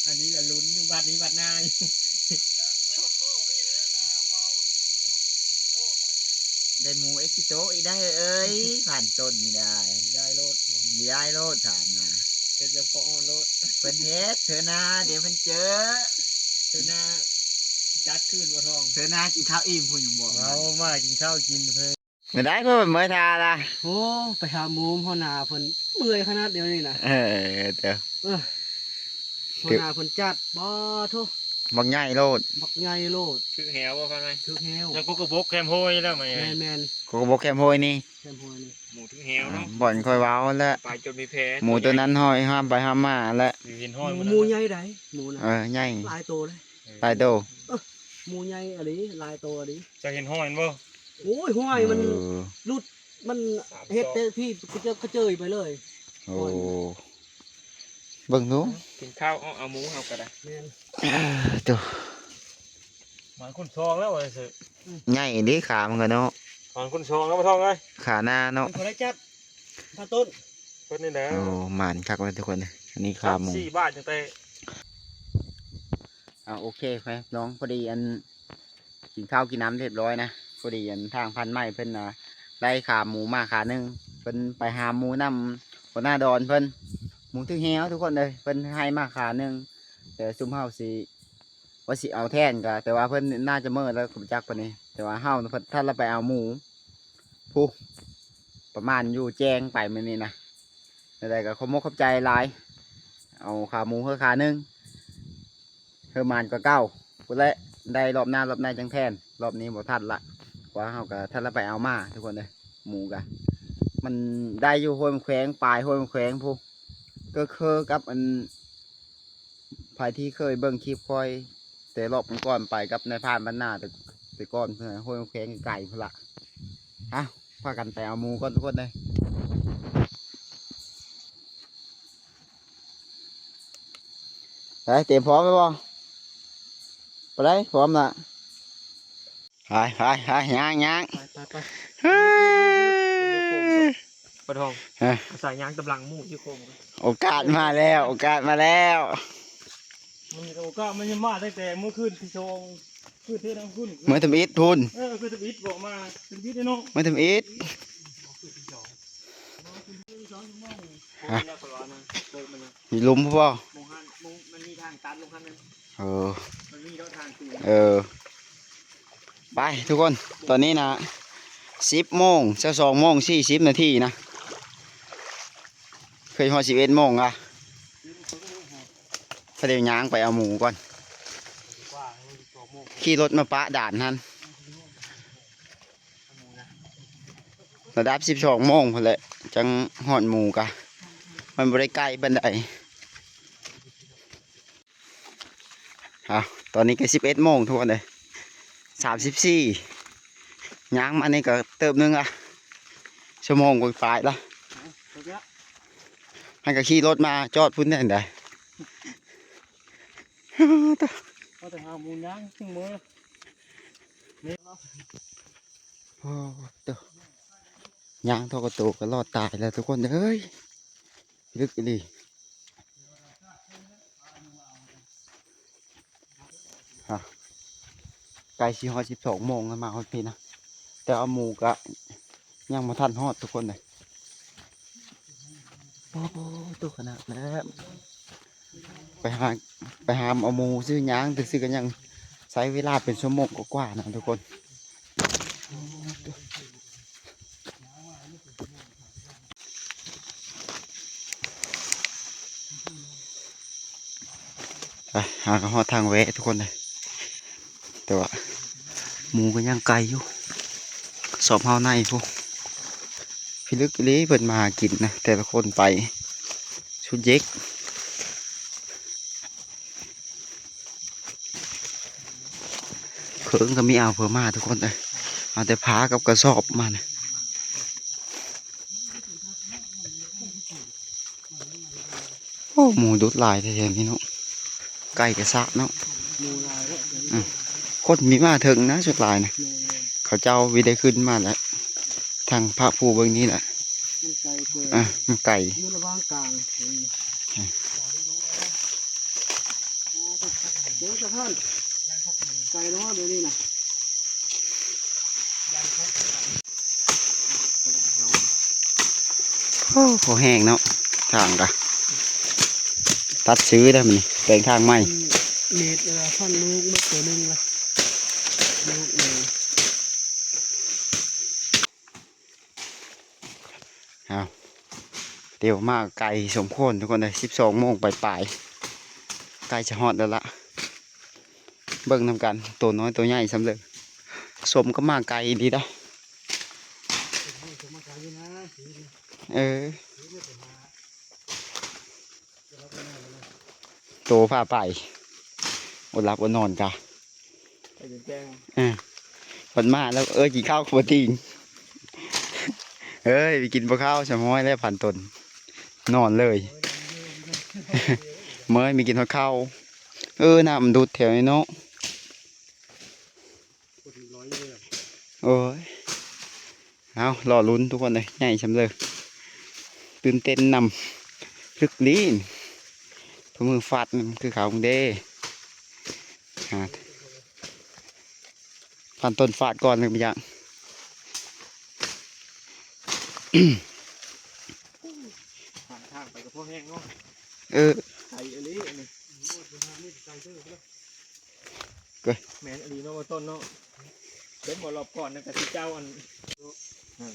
ອັນນີ້ລະລຸ້ນຢູ່ ບາດນີ້ບາດໜ້າຢູ່ ໄດ້ໝູເອັກກິໂຕອີກໄດ້ເອີຍ ຜ່ານຕົ້ນນີ້ໄດ້ ໄດ້ໂລດ ໄດ້ໂລດຖາມນະ ເຮັດແບບພໍອ່ອນໂລດ ເພິ່ນເຮັດເທື່ອໜ້າ ດຽວເພິ່ນເຈີ ເທື່ອໜ້າຈັດຄືນບໍ່ທອງ ເທື່ອໜ້າກິນເຂົ້າອີ່ມພຸ້ນຍັງບອກ ເອົາມາກິນເຂົ້າກິນເພິ່ນ ໄດ້ເພິ່ນເມື່ອຍທ່າລະ ໂອ້ ໄປຫາໝູຫົວໜ້າເພິ່ນເມື່ອຍຂະໜາດດຽວນີ້ນະ ເອີ ເອີ ຫົວໜ້າເພິ່ນຈັດ ບໍ່ໂທ້ ບັກໃຫຍ່ໂລດ ບັກໃຫຍ່ໂລດ ຖືກແຮ້ວບໍ່ ພັນໄມ ຖືກແຮ້ວ ຍັງກົກກະບົກແຄມຫ້ວຍແລ້ວ ແມ່ນໆ ກົກກະບົກແຄມຫ້ວຍນີ້ ແຄມຫ້ວຍນີ້ ໝູຖືກແຮ້ວເນາະ ບ່ອນຂ້ອຍເວົ້າແຫຼະ ໄປຈົນມີແຜ ໝູໂຕນັ້ນຫ້ອຍຫ້າມໄປຫ້າມມາແຫຼະ ຢູ່ເຫັນຫ້ອຍ ໝູໃຫຍ່ໃດ ໝູນະ ເອີ ໃຫຍ່ ຫຼາຍໂຕເດ້ ຫຼາຍໂຕ ເອີ ໝູໃຫຍ່ອີ່ຫຼີ ຫຼາຍໂຕອີ່ຫຼີ ເຈົ້າເຫັນຫ້ອຍມັນບໍ່? ໂອ້ຍ ຫ້ອຍມັນ ເອີ ຫຼຸດ ມັນເຮັດແຕ່ພີ້ກະເຈີຍ ກະເຈີຍໄປເລີຍ ໂອ້ ຫ້ອຍ ເບິ່ງດູ ກິນເຂົ້າ ເອົາ ເອົາໝູເຮົາກະໄດ້ ແມ່ນ ໂຕ ໝານຄຸນຊອງແລ້ວວ່າຊັ້ນ ໃຫຍ່ເດ້ຂາມັນກະເນາະ ໝານຄຸນຊອງແລ້ວ ບໍ່ທອງເອີຍ ຂາໜ້າເນາະ ເພິ່ນບໍ່ໄດ້ຈັດ ຂາຕົ້ນ ເພິ່ນນີ້ແຫຼະ ໂອ້ ໝານຄັກເລີຍທຸກຄົນ ອັນນີ້ຂາໝູ ສີ່ບາດຈັ່ງແຕ່ ເອົາ ໂອເຄ ພີ່ນ້ອງ ພໍດີອັນ ກິນເຂົ້າກິນນ້ຳຮຽບຮ້ອຍນະ ພໍດີອັນທາງພັນໄມເພິ່ນນະ ໄດ້ຂາໝູມາຂາໜຶ່ງ ເພິ່ນໄປຫາໝູນຳຫົວໜ້າດອນເພິ່ນ ໝູຖືກແຮ້ວທຸກຄົນເອີຍ ເພິ່ນໃຫ້ມາຂາໜຶ່ງ ແຕ່ຊຸມເຮົາຊິ ວ່າຊິເອົາແທນກະ ແຕ່ວ່າເພິ່ນໜ້າຈະເມີແລ້ວ ກະບໍ່ຈັກປານໃດ ແຕ່ວ່າເຮົານະ ເພິ່ນ ທ່ານລະໄປເອົາໝູ ຜູ້ ປະມານຢູ່ແຈ້ງໄປມື້ນີ້ນະ ແນວໃດກໍຂອບມົກຂອບໃຈຫຼາຍ ເອົາຂາໝູເຮີຂາໜຶ່ງ ເຮີໝານກວ່າເກົ່າພຸ້ນແຫຼະ ໄດ້ລອບໜ້າລອບໃນຈັ່ງແທນ ລອບນີ້ບໍ່ທັນລະ ເພາະວ່າເຮົາກໍທັນລະໄປເອົາມາທຸກຄົນເອີຍ ໝູກະ ມັນໄດ້ຢູ່ຫ້ວຍແຂວງ ປາຍຫ້ວຍແຂວງພຸ້ນ ກໍຄືກັບອັນ ໃຜທີ່ເຄີຍເບິ່ງຄລິບຂ້ອຍແຕ່ລອບກ່ອນໆ ໄປກັບນາຍພານບ້ານນາ ແຕ່ ແຕ່ກ່ອນ ຫ້ວຍແຂວງໄກພຸ້ນລະ ເອົ້າ ພາກັນໄປເອົາໝູກ່ອນທຸກຄົນເອີຍ. ໄປ ເຕຣຍມພ້ອມແລ້ວບໍ່? ໄປໄດ້ ພ້ອມລະ ໄປ ໄປ ໄປ ຍ່າງ ຍ່າງ ໄປ ໄປ ໄປ ເຮີ້ຍ ປະທອງ ຮະ ອາໄສຍ່າງຕາມຫຼັງໝູ່ຢູ່ໂຄງ ໂອກາດມາແລ້ວ ໂອກາດມາແລ້ວ ມັນໂອກາດມັນຍັງມາຕັ້ງແຕ່ມື້ຄືນທີສອງ ຄືນທີນັ້ນພຸ້ນ ມື້ທຳອິດພຸ້ນ ເອີ ຄືນທຳອິດບອກມາ ທຳອິດເນາະ ມື້ທຳອິດ ຮະ ຢູ່ລຸ່ມພຸ້ນບໍ່? ມັນມີທາງຕັດລົງຂ້າງນັ້ນ ເອີ ມັນມີເນາະທາງຕີນ ເອີ ໄປທຸກຄົນ ຕອນນີ້ນະ ສິບໂມງ ຊາວສອງໂມງ ສີ່ສິບນາທີນະ ເຄີຍຮອດສິບເອັດໂມງລະ ພະເດຍຍ່າງໄປເອົາໝູກ່ອນ ຂີ່ລົດມາປະດ່ານຫັ້ນ ລະດັບສິບສອງໂມງພຸ້ນແຫຼະ ຈັ່ງຮອດໝູກະ ມັນບໍ່ໄດ້ໃກ້ປານໃດ. ອ້າວ ຕອນນີ້ກໍສິບເອັດໂມງທຸກຄົນເອີຍ ສາມສິບສີ່ ຍ່າງມານີ້ກໍເຕີບໜຶ່ງລະ ຊົ່ວໂມງປາຍໆລະ ເອົາແລ້ວ ມັນກໍຂີ່ລົດມາຈອດພຸ້ນແດ່ໃດ ເອົາແຕ່ຫາໝູຍ່າງເມືອ ໂອ້ໂຕ ຍ່າງທໍ່ກະໂຕກໍລອດຕາຍແລ້ວທຸກຄົນເອີຍ ລຶກອີ່ຫຼີ ຮະ ໃກ້ຊິຮອດສິບສອງໂມງແລ້ວ ມາຮອດພີ້ນະ ແຕ່ວ່າໝູກະຍັງບໍ່ທັນຮອດທຸກຄົນເອີຍ. ໂອ້ໂຕ ຂະໜາດແລ້ວ ໄປຫາ ໄປຫາເອົາໝູຊື້ຫຍັງ ແຕ່ຊື້ກໍຍັງໃຊ້ເວລາເປັນຊົ່ວໂມງກວ່າໆນະທຸກຄົນ ໄປ ຫາກໍຮອດທາງແວະທຸກຄົນເອີຍ ແຕ່ວ່າໝູກໍຍັງໄກຢູ່ ສອບເຮົາໃນພຸ້ນ ພິລຶກອີ່ຫຼີເພິ່ນມາຫາກິນນະ ແຕ່ລະຄົນໄປສຸດເຈັກ ເຂີງກໍມີເອົາເພີ່ມມາທຸກຄົນເອີຍ ເອົາແຕ່ຜ້າກັບກະສອບມານະ. ໂອ້ ໝູດຸດຫຼາຍແທ້ໆນີ້ເນາະ ໄກ່ກະຊະເນາະ ໝູຫຼາຍເນາະ ອືມ ຄົນມີມາເຖິງນະ ສ່ວນຫຼາຍນະ ແມ່ນໆ ເຂົາເຈົ້າມີໄດ້ຂຶ້ນມາແລ້ວ ທາງພະພູເບິ່ງນີ້ແຫຼະ ມັນໄກເກີນ ອ່ະ ມັນໄກ ຢູ່ລະຫວ່າງກາງ ອືມ ເດີນສະພານ ໄກເນາະ ດຽວນີ້ນະ. ໂອ້ ພໍແຮງເນາະ ທາງກະຕັດຊື່ໄດ້ມື້ນີ້ ແປງທາງໃໝ່ ເມດລະພັນລູກໝົດໂຕໜຶ່ງລະ ລູກໜຶ່ງ. ອ້າວ ດຽວມາໄກສົມຄວນທຸກຄົນເອີຍ ສິບສອງໂມງປາຍໆ ໃກ້ຈະຮອດແລ້ວລະ ເບິ່ງນຳກັນ ໂຕນ້ອຍໂຕໃຫຍ່ສ່ຳເລີຍ ສົມກັບມາໄກອີ່ຫຼີດາ ເອີ ໂຕພາໄປ ອົດຫຼັບອົດນອນກະ ໄປຈົນແຈ້ງ ເອີ ເພິ່ນມາແລ້ວ ເອີ ກິນເຂົ້າກໍບໍ່ຕິງ ເອີຍ ໄປກິນບໍ່ເຂົ້າ ສະມອຍແລ້ວພັນຕົນ ນອນເລີຍ ເມີຍໄປກິນຮອດເຂົ້າ ເອີ ນ້ຳມັນດຸດແຖວນີ້ເນາະ ໂອ້ຍ ເອົາ ລໍລຸ້ນທຸກຄົນເອີຍ ໃຫຍ່ຊ່ຳເລີຍ ຕື່ນເຕັ້ນນຳ ລຶກລີ້ນ ເພື່ອມືຟາດນຳຄືເຂົາເດ້ ຫາ ພັນຕົ້ນຟາດກ່ອນໜຶ່ງໄປຢ່າງ ຫາທາງໄປກໍພໍແຮງເນາະ ເອີ ໄກອີ່ຫຼີອັນນີ້ ໂອ້ຍ ເປັນທາງນີ້ໄກເຕີບເລີຍ. ກໍແມ່ນອີ່ຫຼີເນາະ ວ່າຕົ້ນເນາະ ເຫັນບໍ່ ລອບກ່ອນນັ້ນກະຊິເຈົ້າອັນ ອືມ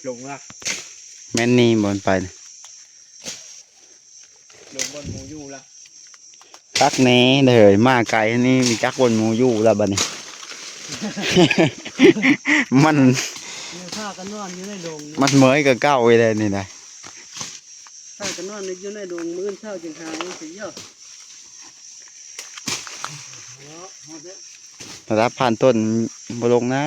ຫຼົງລະ ແມ່ນນີ້ບ່ອນໄປ ຫຼົງບ່ອນໝູຢູ່ລະ ຈັກແນ່ເດີ ມາໄກນີ້ ຈັກບ່ອນໝູຢູ່ລະບາດນີ້ ມັນ ພາກັນນອນຢູ່ໃນດົງ ມັນເມີຍກວ່າເກົ່າອີກແລ້ວນີ້ນະ. ພາກັນນອນຢູ່ໃນດົງ ມື້ອື່ນເຊົ້າຈຶ່ງຫາເອົາຊິເນາະ ລະດັບພັນຕົ້ນບໍ່ລົງນະ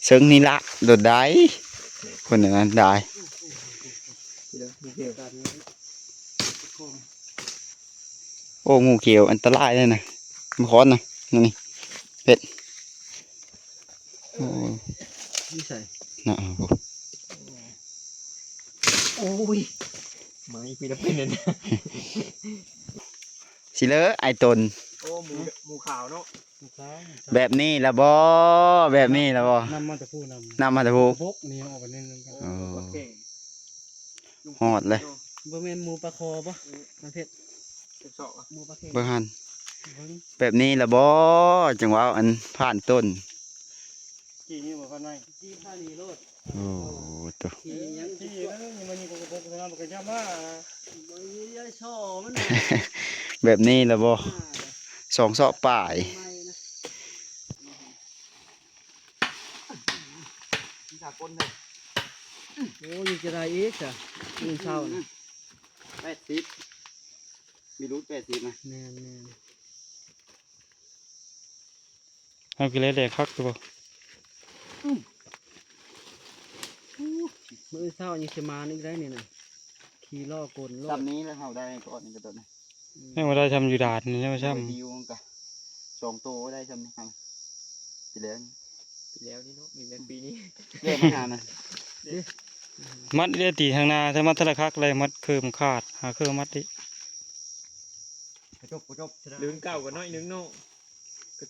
ເຊິ່ງນີ້ລະ ໂດດໄດ້ ຄົນນັ້ນໄດ້ ໂອ້ ງູຂຽວອັນຕະລາຍເລີຍນະ ມາຄອນນະ ນັ້ນນີ້ ເພັດ ໂອ້ ຢູ່ໃສ ນະ ໂອ້ຍ ມາອີກ ມີແຕ່ເປັນອັນນີ້ ຊິເລີ ໄອຕົນ ໂອ້ ໝູ ໝູຂາວເນາະ ແບບນີ້ລະບໍ່ ແບບນີ້ລະບໍ່ ນຳມາແຕ່ພູ້ນຳ ນຳມາແຕ່ພູ້ ບົກນີ້ອອກໄປໜຶ່ງ ໂອ້ ບັກເຂ່ງ ຮອດເລີຍ ບໍ່ແມ່ນໝູປາຄໍບໍ່ ເອີ ມັນເຜັດ ເປັນເຊາະຫວະ ໝູປາເຂັງ ເບິ່ງຫັ້ນ ເບິ່ງ ແບບນີ້ລະບໍ່ ຈັ່ງເວົ້າອັນຜ່ານຕົ້ນ ຂີ່ນີ້ບໍ່ ພັນໄມ້ ຂີ່ຂ້ານີ້ໂລດ ໂອ້ໂຕ ຂີ່ຫຍັງ ຂີ່ເອີ ມັນນີ້ກໍບໍ່ ມັນກໍຢ່າມາ ບໍ່ມີໄດ້ຊໍມັນ ແບບນີ້ລະບໍ່ ອ່າ ສອງເຊາະປາຍ ໄມ້ນະ ມີສາກົນເດີ ໂອ້ ຍັງຈະໄດ້ອີກຊະ ມື້ເຊົ້ານະ ແປດສິບ ມີຫຼຸດແປດສິບນະ ແມ່ນໆ ເຮົາກິນແລ້ວແດກຄັກຢູ່ບໍ່ ມື້ເຊົ້າຍັງຊິມາອີກໄດ້ນີ້ນະ ຂີ່ລໍ້ກົນໂລດ ຊ່ຳນີ້ແລ້ວເຮົາໄດ້ກ່ອນນີ້ກໍໂດນນະ ອືມ ຍັງບໍ່ໄດ້ຊ່ຳຢູ່ດາດນີ້ ຍັງບໍ່ຊ່ຳ ໄດ້ຢູ່ມັນກະສອງໂຕໄດ້ຊ່ຳນີ້ຫັ້ນ ປີແລ້ວນີ້ ປີແລ້ວນີ້ເນາະ ມີແມ່ນປີນີ້ ເລີ່ມມາຫານະ ມັດເດ້ຕີທາງໜ້າ ຖ້າມັດທະລະຄັກແລ້ວມັດເຄີມຂາດ ຫາເຄີມມັດອີກ ກະຈົບ ກະຈົບ ລື່ນເກົ່າກວ່າໜ້ອຍໜຶ່ງເນາະ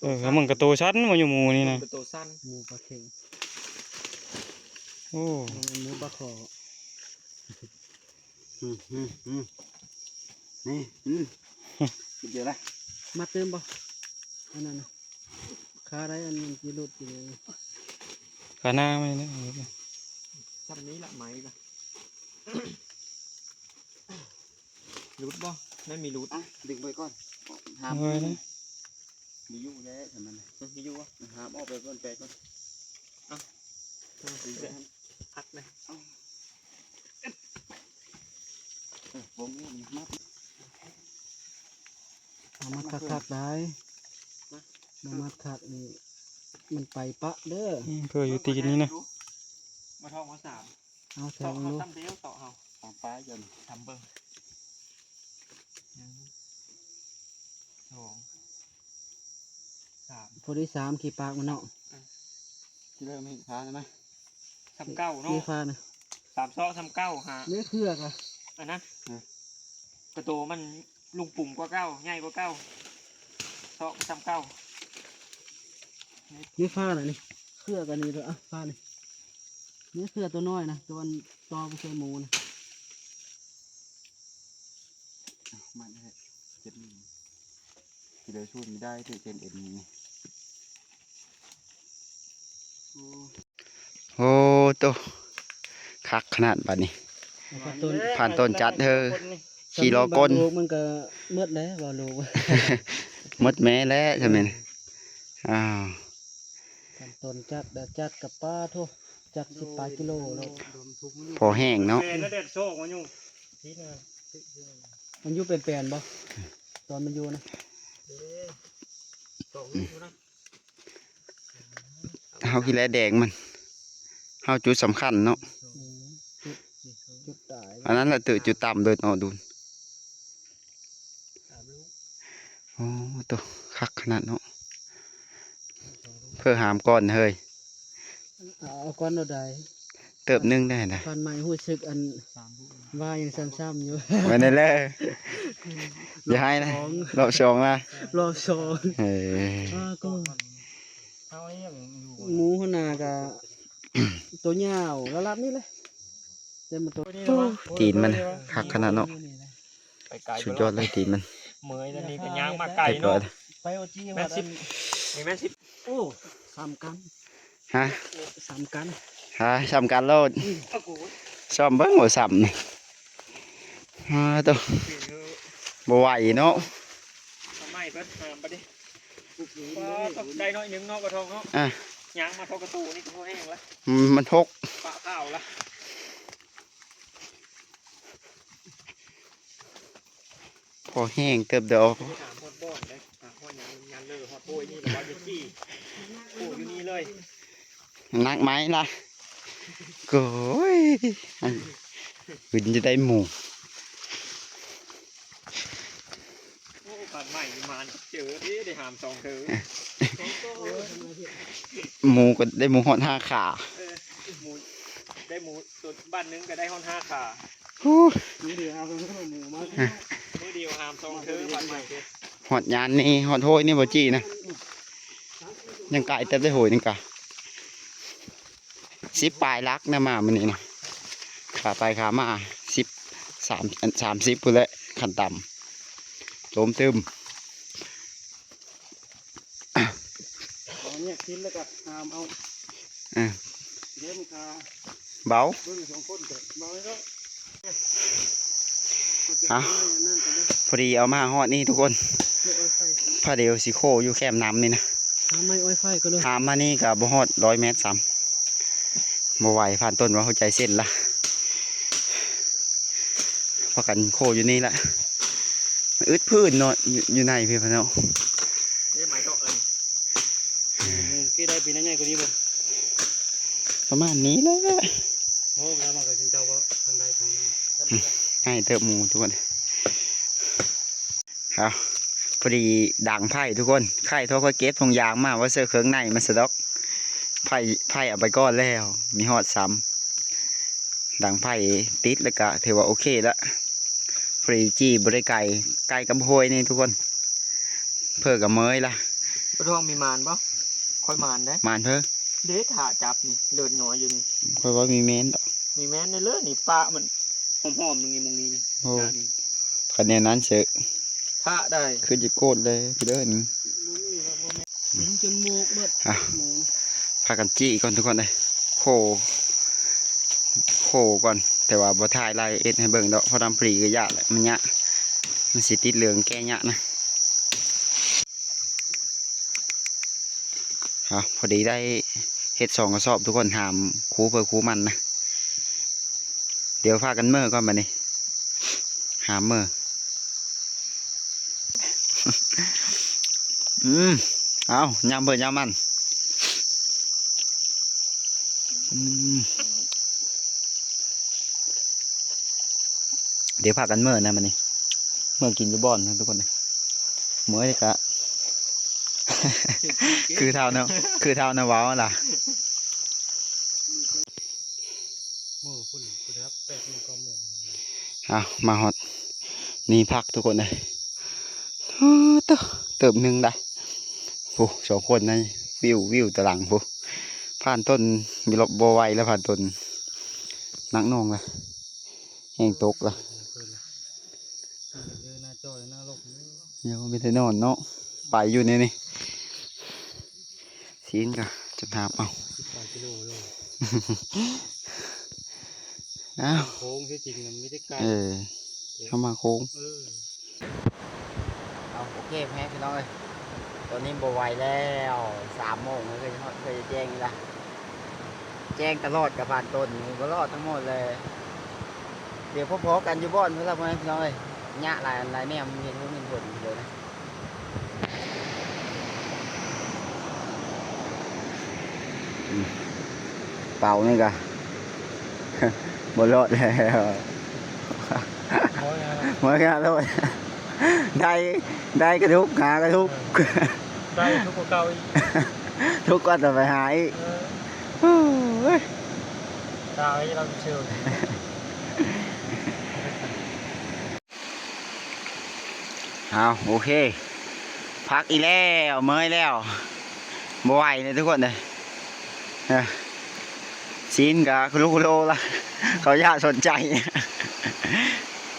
ເອີ ມັນກະໂຕສັ້ນ ມັນຢູ່ໝູນີ້ນະ ກະໂຕສັ້ນ ໝູປາເຂັງ ໂອ້ ບໍ່ແມ່ນໝູປາຄໍ ອືມ ອືມ ອືມ ນີ້ ອືມ ເດີລະ ມັດຕື່ມບໍ່ ອັນນັ້ນນະ ຄາໄດ້ ອັນມັນຊິຫຼຸດຢູ່ ຄາໜ້າໄວ້ນະ ຊ່ຳນີ້ລະ ໄມ້ລະ ຫຼຸດບໍ່ ນັ້ນມີຫຼຸດ ອ່ະ ດຶງໄປກ່ອນ ຫາມ ເອົາໄວ້ນະ ມີຢູ່ແລ້ວ ອັນນັ້ນນະ ເອີ ມີຢູ່ບໍ່ ຫາມອອກໄປກ່ອນ ແປະກ່ອນ ເອົາ ເອົາ ອັດນະ ເອົາ ເອີ ບໍ່ມີມັດ ເອົາມັດຄັກໆໄດ້ ມາ ບໍ່ມັດຄັກນີ້ ມັນໄປປະເດີ ອືມ ເພື່ອຢູ່ຕີນນີ້ນະ ມາທອກມາສາມ ເອົາແຖວ ເສາະເຮົາ ເນາະ ຊ້ຳດຽວ ເສາະເຮົາ ຕາມປາຍຈົນ ທຳເບິ່ງ ໜຶ່ງ ສອງ ສາມ ພໍດີສາມ ຂີ້ປາກມັນເນາະ ອືມ ຊິເລີ່ມເຮັດຄານແລ້ວນະ ຊ່ຳເກົ່າເນາະ ມີຄານນະ ສາມເສາະຊ່ຳເກົ່າ ຫາ ເນື້ອເຄືອກະ ອັນນັ້ນ ເອີ ກະໂຕມັນລຸງປຸງກວ່າເກົ່າ ໃຫຍ່ກວ່າເກົ່າ ເສາະກໍຊ່ຳເກົ່າ ນີ້ຟານະນີ້ ເຄືອກັນນີ້ເດີ ອ່ະ ຟານນີ້ ນີ້ເຄືອຕົວນ້ອຍນະ ຕົວອັນຕໍ່ໄປໃສ່ໝູນະ ມັນເຮັດເຈັບນີ້ ຊິໄດ້ສູນໄດ້ຖືກເສັ້ນເອັນນີ້ ໂອ້ ໂອ້ໂຕ ຄັກຂະໜາດບາດນີ້ ເອົາພັນຕົ້ນ ພັນຕົ້ນຈັດເຮີ ຂີ່ລໍ້ກົນ ມັນກະໝົດແລ້ວ ເວົ້າໂລ ໝົດແມ້ແລ້ວ ຊ່ຳນີ້ ອ້າວ ຂັ້ນຕອນຈັດ ແລ້ວຈັດກັບປາໂທ ຈັດສິບປາຍກິໂລໂລດ ພໍແຫ້ງເນາະ ແມ່ນແລ້ວແດດຊອກມາຢູ່ ມັນຢູ່ແປນໆບໍ່ ຕອນມັນຢູ່ນະ ເອີ ສອງລູກນະ ເຮົາກິນແລ້ວແດງມັນ ເຮົາຈຸດສຳຄັນເນາະ ອືມ ຈຸດ ຈຸດຕາຍ ອັນນັ້ນແຫຼະ ຈຸດຕ່ຳໂດຍເນາະ ດູນ ໂອ້ໂຕ ຄັກຂະໜາດເນາະ ເພື່ອຫາມກ່ອນເຮີຍ ເອົາກ່ອນໂລດໃດ ເຕີບໜຶ່ງໄດ້ນະ ຄວັນໃໝ່ຮູ້ສຶກອັນ ວ່າຍັງຊ້ຳໆຢູ່ ວ່ານັ້ນແຫຼະ ຢ່າໃຫ້ນະ ລອບສອງນະ ລອບສອງ ເອີ ເອົາກ່ອນ ເຮົາຍັງຢູ່ ໝູຫົວໜ້າກະ ໂຕຍາວລະລັບນີ້ແຫຼະ ແຕ່ມັນໂຕ ຕີນມັນຄັກຂະໜາດເນາະ ໄປໄກ ສຸດຍອດເລີຍຕີນມັນ ເມື່ອຍແລ້ວນີ້ກໍຍ່າງມາໄກເນາະ ໄປໂອຈີ ແມ່ນສິບ ນີ້ແມ່ນສິບ ໂອ້ ສ່ຳກັນ ຮະ ສ່ຳກັນ ຮະ ສ່ຳກັນໂລດ ສ່ອມເບິ່ງບໍ່ສ່ຳນີ້ ຮະ ໂຕ ບໍ່ໄຫວເນາະ ເອົາໃໝ່ເພິ່ນຫາມບາດນີ້ ໄດ້ໜ້ອຍໜຶ່ງເນາະ ກະທອງເນາະ ອ່ະ ຍ່າງມາເທົ່າກະຕູນີ້ກໍພໍແຫ້ງລະ ອືມ ມັນຫົກ ປະຂາວລະ ພໍແຫ້ງເຕີບດອກ ໄປຫາຮອດບ່ອນເດ້ ຫາຮອດຍານ ຍານເລີ ຮອດໂພຍນີ້ລະວ່າຈະຂີ່ ໂອ້ ຢູ່ນີ້ເລີຍ ໜັກໄໝລະ ໂກຍ ອັນ ຂຶ້ນຈະໄດ້ໝູ່ ໂອ້ ບາດໃໝ່ມາເຈີເດ້ ໄດ້ຫາມສອງເທີ ໝູ່ກໍໄດ້ໝູ່ຮອດຫ້າຂາ ເອີ ໝູ່ ໄດ້ໝູ່ຕົວບ້ານໜຶ່ງກໍໄດ້ຮອດຫ້າຂາ ໂອ້ ມື້ດຽວຫາມສອງເທີ ບາດໃໝ່ເດີ ຮອດຍານນີ້ ຮອດໂຮຍນີ້ບໍ່ຈີ່ນະ ຍັງໄກເຕີບເດ້ໂຮຍນີ້ກະ ສິບປາຍຫຼັກນະ ມາມື້ນີ້ນະ ຂາໄປຂາມາ ສິບ ສາມ ອັນ ສາມສິບພຸ້ນແຫຼະ ຂັ້ນຕ່ຳ ໂຈມຕຶມ ເອົາແຍກຊິ້ນແລ້ວກໍຫາມເອົາ ເອີ ເດ້ມັນຄາ ເບົາ ເບິ່ງສອງຄົນກໍເບົາແລ້ວ ເອົາ ພໍດີເອົາມາຮອດນີ້ທຸກຄົນ ເອົາໄຟ ພາດຽວຊິໂຄ້ຢູ່ແຄມນ້ຳນີ້ນະ ຫາໄມ້ອ້ອຍໄຟກໍເລີຍ ຫາມມານີ້ກໍບໍ່ຮອດຮ້ອຍແມັດຊ້ຳ ບໍ່ໄຫວ ຜ່ານຕົ້ນວ່າຫົວໃຈເຕັ້ນລະ ພາກັນໂຄ້ຢູ່ນີ້ລະ ມັນອຶດພື້ນເນາະ ຢູ່ ຢູ່ໃນພີ້ພະເນາະ ເອີ ໄມ້ເທາະເອີ ໝູ່ກີ້ໄດ້ປີນໃຫຍ່ກວ່ານີ້ບໍ່? ປະມານນີ້ແຫຼະ ໂອ້ ແລ້ວມັນກໍຈຶ່ງເຈົ້າບໍ່ ທາງໃດທາງນີ້ ໃຫຍ່ເຕີບໝູ່ທຸກຄົນ ເອົາ ພໍດີດັງໄຟທຸກຄົນ ໄຂ່ໂທຄ່ອຍເກັບຖົງຢາງມາໄວ້ເສີເຄື່ອງໃນມັນສະດອກ ໄຟ ໄຟເອົາໄປກ່ອນແລ້ວ ມີຮອດຊ້ຳ ດັງໄຟຕິດແລ້ວກະຖືວ່າໂອເຄລະ ພໍດີຈີ່ບໍ່ໄດ້ໄກ ໄກກັບຫ້ວຍນີ້ທຸກຄົນ ເພີກັບເມີຍລະ ປະທ້ອງມີມານບໍ່? ຂ້ອຍມານເດ້ ມານເພີ ເດ້ ຖ້າຈັບນີ້ ເລີດຍ້ອຍຢູ່ນີ້ ຂ້ອຍວ່າມີແມ່ນດອກ ມີແມ່ນເລີຍນີ້ ປາມັນຫອມໆ ໜຶ່ງນີ້ ໝ່ອງນີ້ນີ້ ໂອ້ ຄັນແນວນັ້ນເສີ ຖ້າໄດ້ ຄືຈະໂກດເລີຍເດີນີ້ ບໍ່ມີແລ້ວ ບໍ່ແມ່ນ ກິນຈົນໂມກເບິດ ອ່ະ ໝູ່ ພາກັນຈີ່ກ່ອນທຸກຄົນເອີຍ ໂຄ ໂຄກ່ອນ ແຕ່ວ່າບໍ່ຖ່າຍລາຍລະອຽດໃຫ້ເບິ່ງດອກ ເພາະນຳຟຣີກໍຍາກແຫຼະ ມັນຍາກ ມັນຊິຕິດເຫຼືອງແກ້ຍາກນະ ອ່ະ ພໍດີໄດ້ເຮັດສອງກະສອບທຸກຄົນ ຫາມຄູ່ເພິ່ນຄູ່ມັນນະ ດຽວພາກັນເມີກ່ອນບາດນີ້ ຫາມເມີ ອືມ ເອົາ ຍາມເພິ່ນຍາມມັນ ອືມ ດຽວພາກັນເມີນະບາດນີ້ ເມືອກິນຢູ່ບ່ອນນະທຸກຄົນ ເມີນີ້ກະ ຄືທ້າວນະ ຄືທ້າວນະເວົ້າຫັ້ນລະ ມື້ພຸ້ນພຸ້ນແລ້ວ ແປດໂມງເກົ້າໂມງ ເອົາ ມາຮອດ ນີ້ພັກທຸກຄົນເອີຍ ໂອ້ໂຕ ເຕີບໜຶ່ງໄດ໋ ໂອ້ ສອງຄົນໃນ ວິວ ວິວຕາຫຼັງພຸ້ນ ຜ່ານຕົ້ນ ບໍ່ໄຫວແລ້ວ ຜ່ານຕົ້ນ ໜັກໜ່ວງລະ ແຮງຕົກລະ ເອີ ໜ້າຈໍ້ໜ້າລົກ ຍັງບໍ່ໄດ້ນອນເນາະ ໄປຢູ່ນີ້ນີ້ ຊີ້ນກະຈົນຫາບເອົາ ສິບປາຍກິໂລໂລ ອ້າວ ໂຄ້ງທີ່ຈິງມັນມີແຕ່ໄກ ເອີ ເອີ ເຂົ້າມາໂຄ້ງ ເອີ ເອົາ ໂອເຄ ແຮງພີ່ນ້ອງເອີຍ ຕອນນີ້ບໍ່ໄຫວແລ້ວ ສາມໂມງແລ້ວ ເຄີຍຮອດ ເຄີຍແຈ້ງນີ້ລະ ແຈ້ງຕະຫຼອດກັບຜ່ານຕົ້ນນີ້ ບໍ່ລອດທັງໝົດເລີຍ ດຽວພໍ້ໆກັນຢູ່ບ່ອນພຸ້ນລະ ພໍ່ແມ່ພີ່ນ້ອງເອີຍ ຍະຫຼາຍອັນຫຼາຍແນວ ມີເຮັດເຮືອນເຮັດຫົນຢູ່ເລີຍນະ ເປົານີ້ກະ ບໍ່ລອດແລ້ວ ໝົດແລ້ວ ໝົດແລ້ວໂລດ ໄດ້ ໄດ້ກະທຸກ ຫາກະທຸກ ເອີ ໄດ້ທຸກກວ່າເກົ່າອີກ ທຸກກວ່າຈະໄປຫາອີກ ເອີ ໂອ້ຍ ຕາຍ ເຮົາຊິເຊີ ເອົາ ໂອເຄ ພັກອີກແລ້ວ ເມື່ອຍແລ້ວ ບໍ່ໄຫວເລີຍທຸກຄົນເອີຍ ເອີ ຊີ້ນກະຄຸລຸຄຸໂລລະ ເຂົາຢ່າສົນໃຈ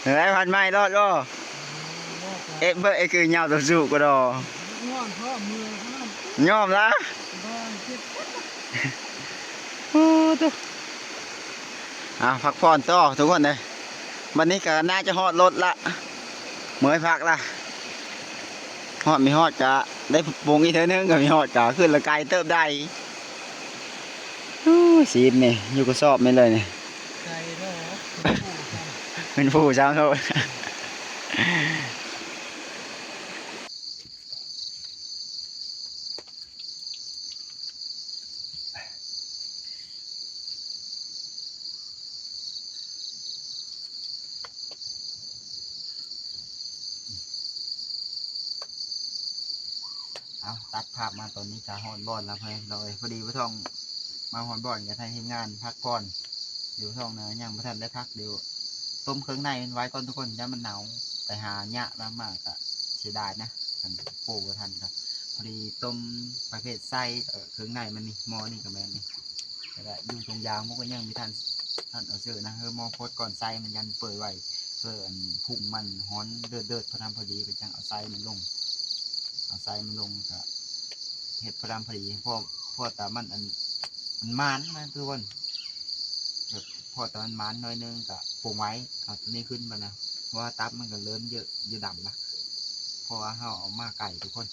ເອີ ພັນໄມ້ລອດບໍ່? ເອະ ເບິ່ງ ເອະ ຄືຍາວຕົວສູງກວ່າດອກ ຍ້ອມລະ ໂອ້ໂຕ ເອົາ ພັກຜ່ອນຕໍ່ທຸກຄົນເດີ ບັດນີ້ກໍໜ້າຈະຮອດລົດລະ ເມື່ອຍພັກລະ ຮອດມີຮອດກະໄດ້ປຸງອີກເທື່ອໜຶ່ງ ກໍມີຮອດກະຂຶ້ນລະໄກເຕີບໃດ ໂອ້ຍ ຊີບນີ້ ຢູ່ກະສອບແມ່ນເລີຍນີ້ ໄກເດີ ເປັນຜູ້ຊ້ຳໂລດ. ຕັດພາບມາຕອນນີ້ກະຮອດບ່ອນແລ້ວ ພໍ່ແມ່ພີ່ນ້ອງເອີຍ. ພໍດີພໍ່ທອງມາຮອດບ່ອນກະໃຫ້ທີມງານພັກຜ່ອນ. ດຽວພໍ່ທອງນະຍັງບໍ່ທັນໄດ້ພັກ ດຽວຕົ້ມເຄື່ອງໃນມັນໄວ້ກ່ອນທຸກຄົນ ຢ້ານມັນເນົ່າ. ໄປຫາຍາກມາກະເສຍດາຍນະ ຄັນໂປບໍ່ທັນກະ. ພໍດີຕົ້ມປະເພດໄສ້ ເອີ ເຄື່ອງໃນມັນນີ້ ໝໍ້ນີ້ກະແມ່ນນີ້ ແລ້ວກະຢູ່ຕົງຢາງ ມັນກະຍັງມີທ່ານ ທ່ານເອົາເສີນະ ເຮີໝໍ້ຟົດກ່ອນ ໄສ້ມັນຢ້ານເປື່ອຍໄວ ເພື່ອອັນພຸງມັນຮ້ອນເດີດໆ ພໍດີ ພໍດີກະຈັ່ງເອົາໄສ້ມັນລົງ ເອົາໄສ້ມັນລົງກະເຮັດພໍດີ ພໍດີ ພໍ ພໍຕາມັນອັນ ມັນມານນະທຸກຄົນ ແບບພໍຕາມັນມານໜ້ອຍໜຶ່ງກະປົງໄວ້. ເອົາໂຕນີ້ຂຶ້ນບາດນະ ເພາະວ່າຕັບມັນກະເລີ່ມເຍອະ ເຍອະດຳລະ ເພາະວ່າເຮົາເອົາມາໄກທຸກຄົນ.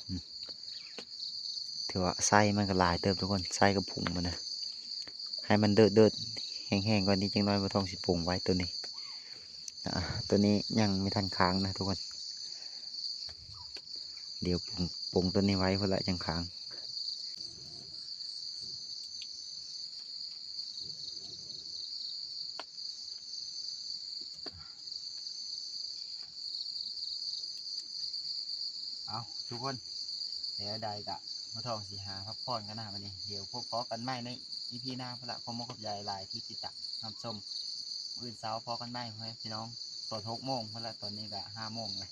ອືມ ຖືວ່າໄສ້ມັນກະຫຼາຍເຕີບທຸກຄົນ ໄສ້ກະພຸງມັນນະ. ໃຫ້ມັນເດີດໆ ແຫ້ງໆກ່ອນນີ້ ຈັກໜ້ອຍພໍ່ທອງຊິປົງໄວ້ໂຕນີ້. ອາ ໂຕນີ້ຍັງບໍ່ທັນຄ້າງນະທຸກຄົນ ດຽວປົງ ປົງໂຕນີ້ໄວ້ພຸ້ນລະຈັ່ງຄ້າງ. ເອົາທຸກຄົນ ແນວໃດກະພໍ່ທອງຊິຫາພັກຜ່ອນກ່ອນນະບັດນີ້ ດຽວພົບພໍ້ກັນໃໝ່ໃນອີພີໜ້າພຸ້ນລະ. ຂໍຂອບໃຈຫຼາຍທີ່ຕິດຕາມຮັບຊົມ ມື້ອື່ນເຊົ້າພໍ້ກັນໃໝ່ພໍ່ແມ່ພີ່ນ້ອງ ຕອນຫົກໂມງພຸ້ນລະ ຕອນນີ້ກະຫ້າໂມງລະ.